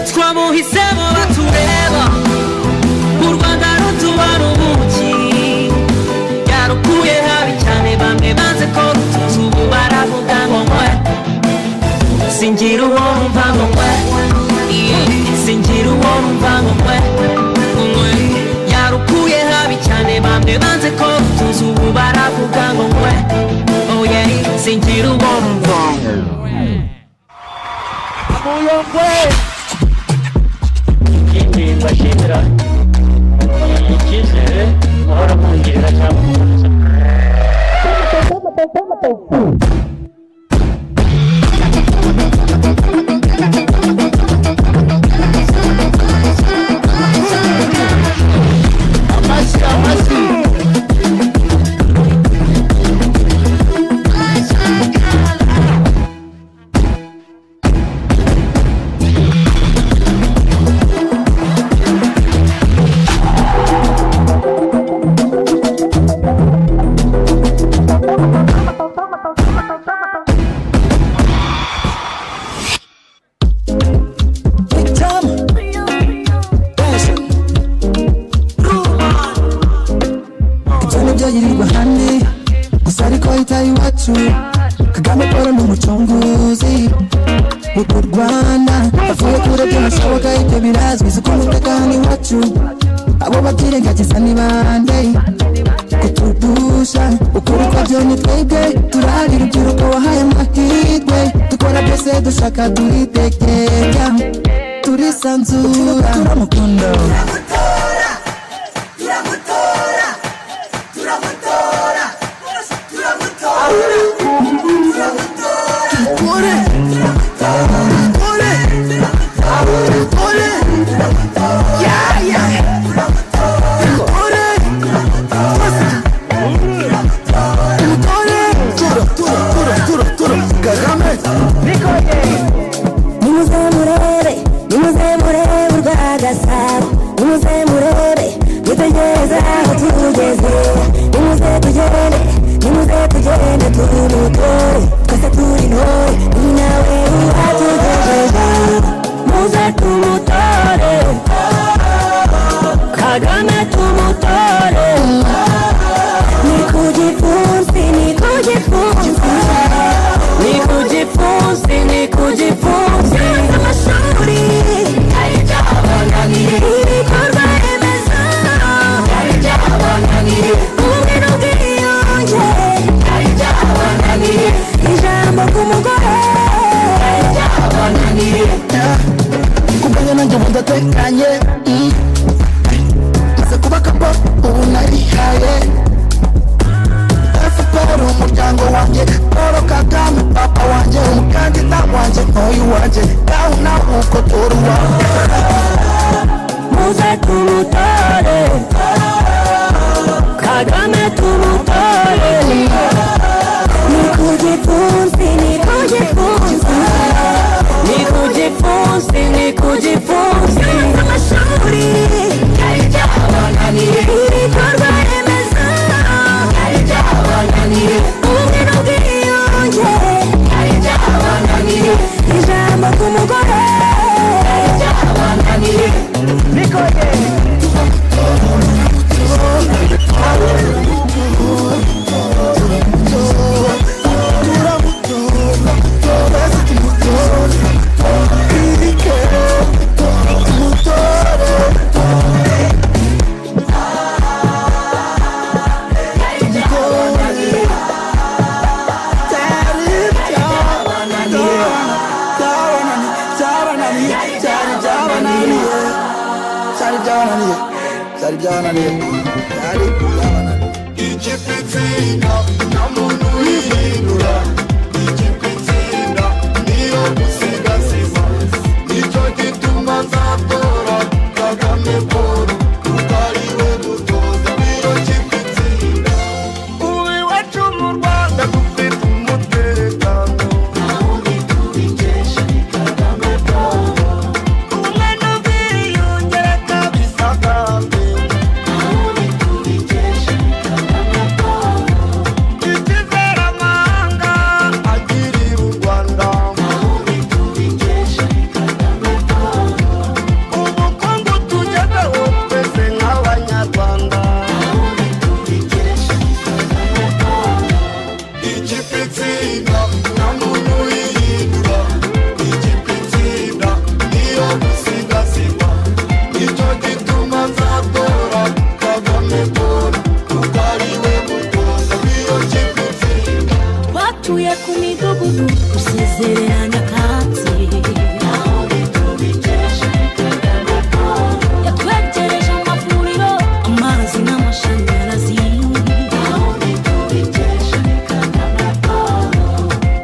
Twamuhisemo batureba, u Rwanda rutubara ubuki, yarukuye habi cyane, bamwe banze ko rutuzi, ubu baravuga ngo nkwe, singira uwo numva ngo nkwe, singira uwo numva ngo nkwe, nkwe. Yarukuye habi cyane, bamwe banze ko rutuzi, ubu baravuga ngo nkwe, oh yeah, singira uwo numva. Muyongwe. Ikindi mbashimira icyizere muhora mungirira cyangwa Amashyi, amashyi. Ibyo nibyo yirirwa ahandi gusa, ariko itaye iwacu. Kagame Paul ni umucunguzi w'u Rwanda, avuye kure by'amashoboka, ibyo birazwi, si ko umutekano iwacu abo babyirengagiza ni bande kutudusha ukuri kwabyo? Ni twebwe turahari, urubyiruko wahaye amahirwe, dukora byose dushaka, turitegeka, turisanzura, turamukunda. Turamutora, turamutora, turamutora, Tore, tore, tore, yeah, yeah. Tore, tore, tura, tura, tura, tura, tura, Kagame. Nimuze murebe, nimuze murebe urwa Gasabo, nimuze murebe, mwitegereze aho tugeze, nimuze tugende, nimuze tugende tumutore, twese turi intore, ni nawe uhatugejeje, muze tumutore, Kagame tumutore, ni ku gipfunsi, ni ku gipfunsi, ni ku gipfunsi, ni ku gipfunsi. Amashuri ibikorwa remezo, Ndatekanye maze kuba kapo ubu narihaye FPR umuryango wanjye Paul Kagame papa wanjye umukandida wanjye ntoyi wanjye nawe nawe uko tora uwawe Muze tumutore Kagame tumutore Ni kugipfunsi, ni kugipfunsi Ni kugipfunsi, ni kugipfunsi Amashuri ibikorwa remezo ubumwe n'ubwiyunge ijambo ku mugore Twatuye ku midugudu dusezerera nyakatsi yatwegereje amavuriro amazi n'amashanyarazi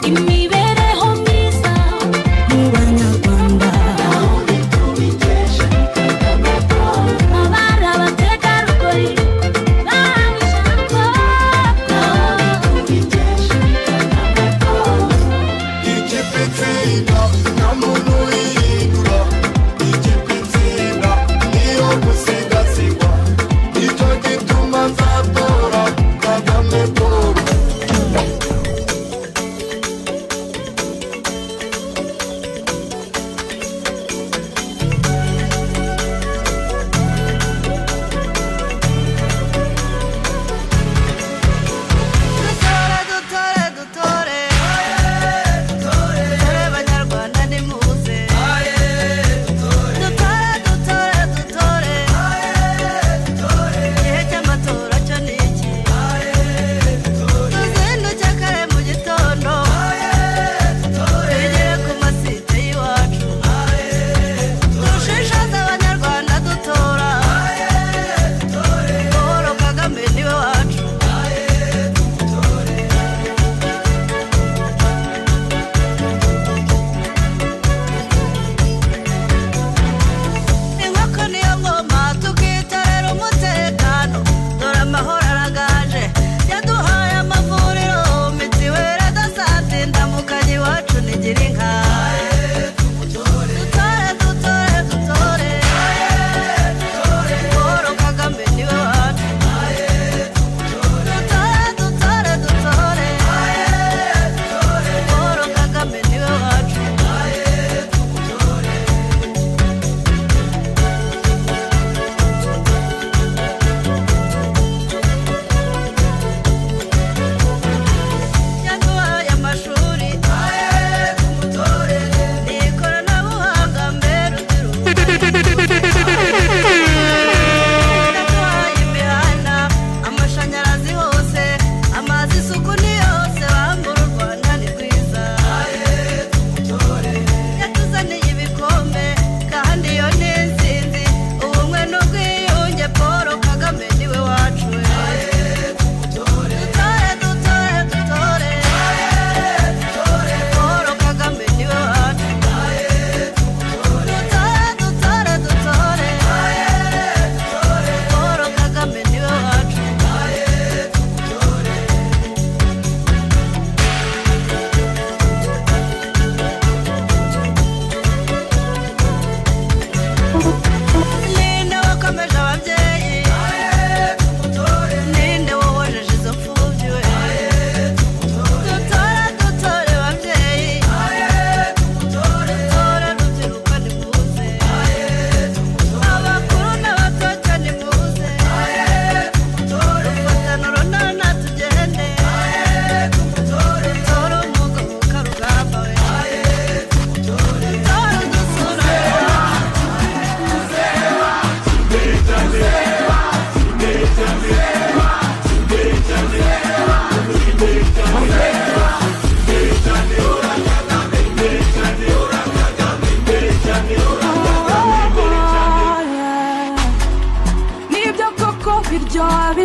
imibereho myiza mu banyarwanda abari abategarugori bahawe ijambo Dutore, dutore, dutore. Dutore banyarwanda nimuze.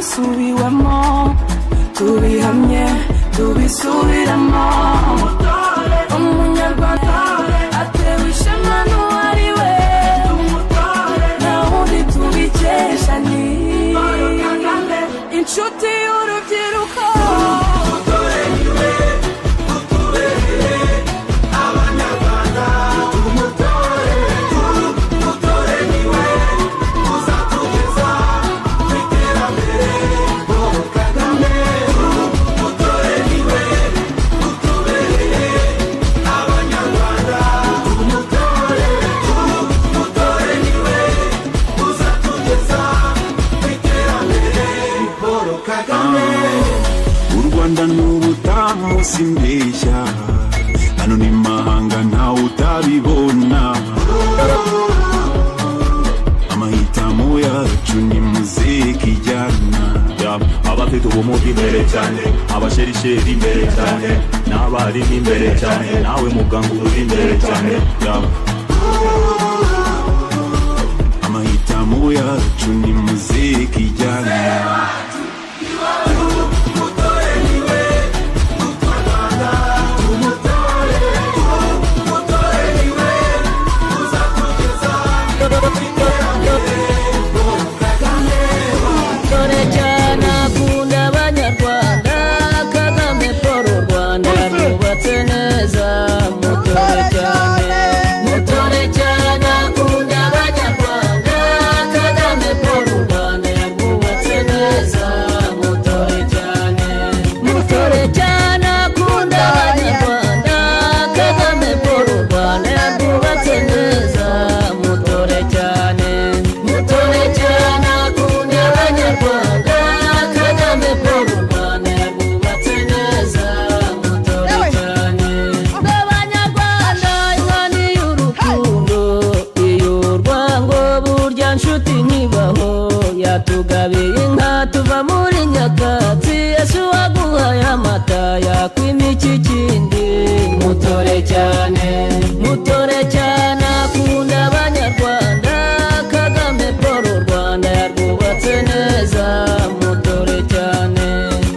Bisubiwemo, tubihamye, tubisubiremo. Umunyarwanda atewe ishema n'uwari we, nta wundi tubikesha ni inshuti y'urubyiruko. U Rwanda n'ubutamu simbeshya, hano ni mahanga ntawe utabibona. Amahitamo yacu ni muziki ijyana. Abafite ubumuga imbere cyane, abasherisheri imbere cyane, n'abarimu imbere cyane, nawe muganga uri imbere cyane. Amahitamo yacu ni muziki ijyana. Dore cyane akunda abanyarwanda, Kagame Paul u Rwanda rwubatse neza. Mutore cyane, mutore cyane akunda abanyarwanda, Kagame Paul u Rwanda rwubatse neza. Mutore cyane, mutore cyane akunda abanyarwanda, Kagame Paul u Rwanda rwubatse neza. Mutore cyane, mutore cyane akunda abanyarwanda, Kagame Paul u Rwanda rwubatse neza. Mutore cyane, abanyarwanda inkani y'urukundo, iy'urwango burya nshuti ntibaho. Yatugabiye inka tuva muri nyakatsi, Yesu waguhaye amata yakwima iki kindi. Mutore cyane, mutore cyane akunda abanyarwanda, Kagame Paul u Rwanda yarwubatse neza. Mutore cyane,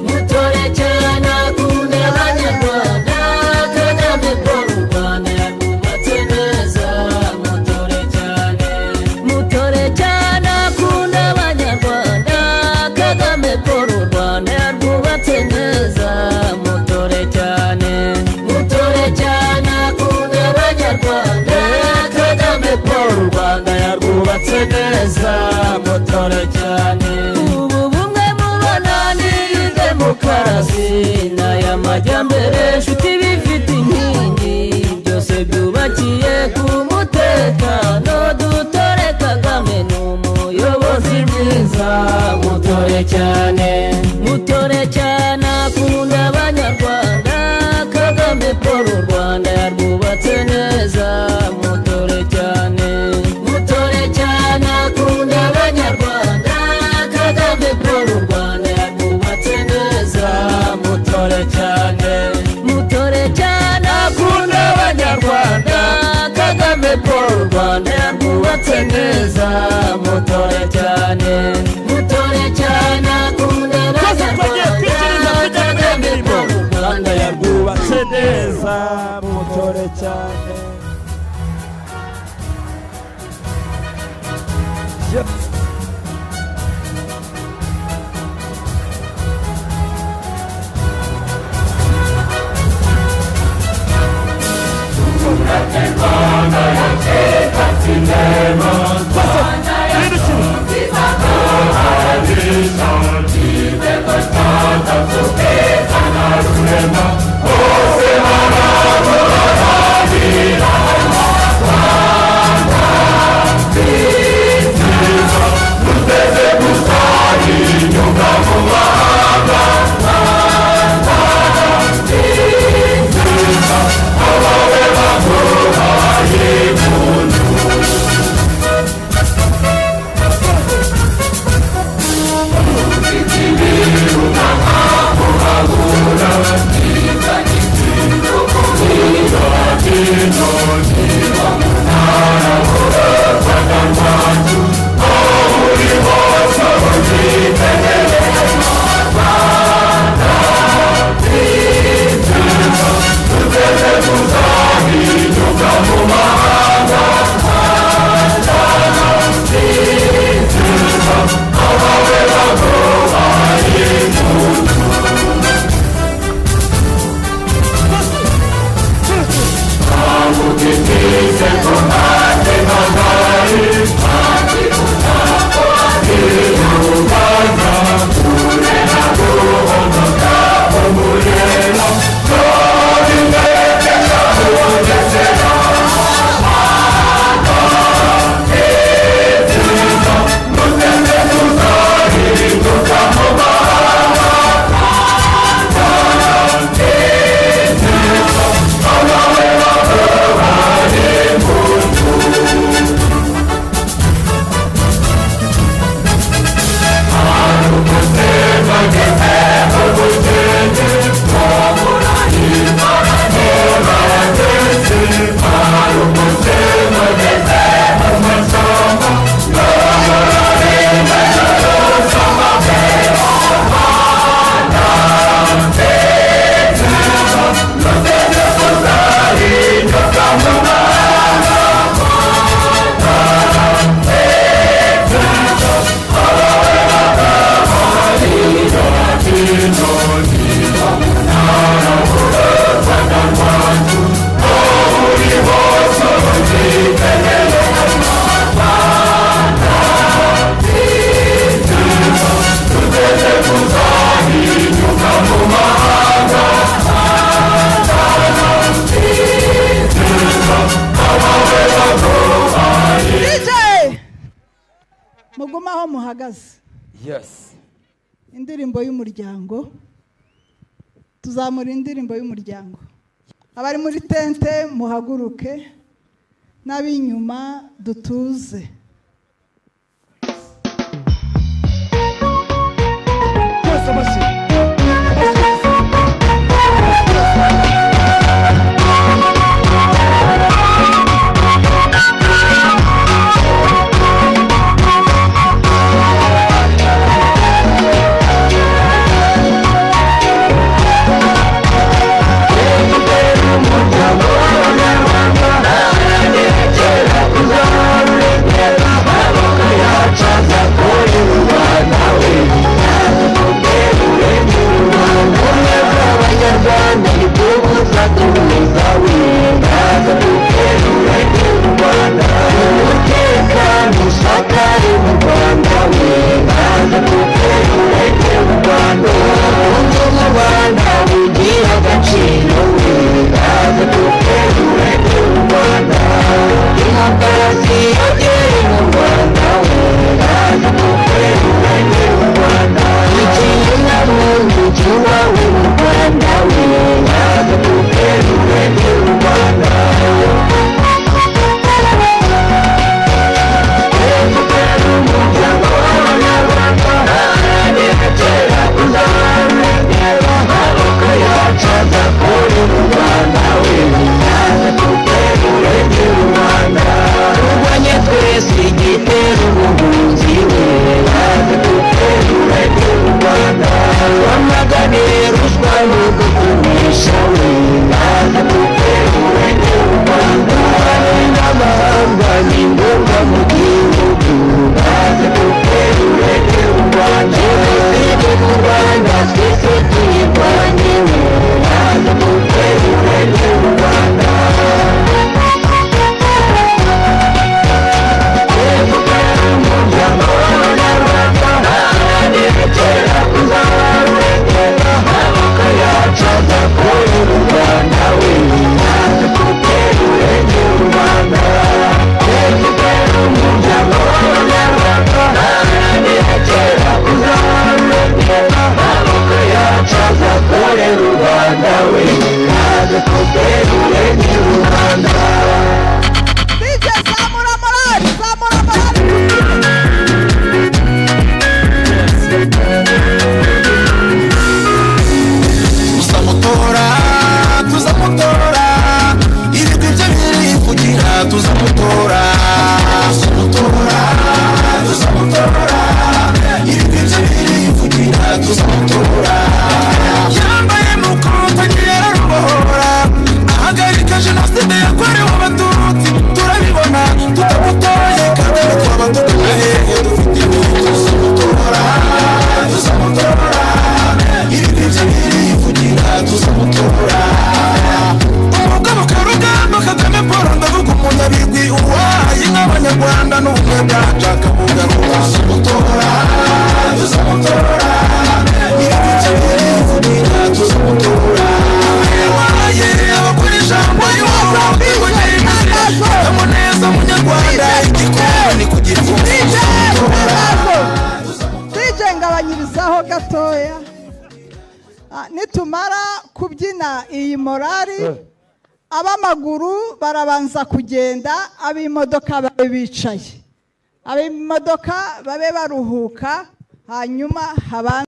mutore cyane akunda abanyarwanda, Kagame Paul u Rwanda yarwubatse neza. Mutore cyane, mutore cyane akunda abanyarwanda, Kagame Paul u Rwanda yarwubatse neza. Mutore cyane, mutore cyane akunda abanyarwanda, Kagame Paul u Rwanda yarwubatse neza. Mutore cyane, ubu bumwe mubona ni demokarasi n'aya majyambere, nshuti bifite inkingi, byose byubakiye ku mutekano. Dutore Kagame ni umuyobozi mwiza. Mutore cyane, mutore cyane akunda abanyarwanda, Kagame Paul u Rwanda yarwubatse neza. Mutore cyane, mutore cyane akunda abanyarwanda, Kagame Paul u Rwanda yarwubatse neza. Mutore cyane, mutore cyane akunda abanyarwanda, Kagame Paul u Rwanda yarwubatse neza. Mutore cyane, mutore cyane akunda abanyarwanda, Kagame Paul u Rwanda yarwubatse neza. Mutore cyane. Thank you. Aho muhagaze. Yes. Indirimbo y'umuryango. Tuzamura indirimbo y'umuryango. Abari muri tente muhaguruke, n'ab'inyuma dutuze. Twese amashyi. Ngabanyirizaho gatoya. Nitumara kubyina iyi morali, ab'amaguru barabanza kugenda, ab'imodoka babe bicaye, ab'imodoka babe baruhuka, hanyuma habanze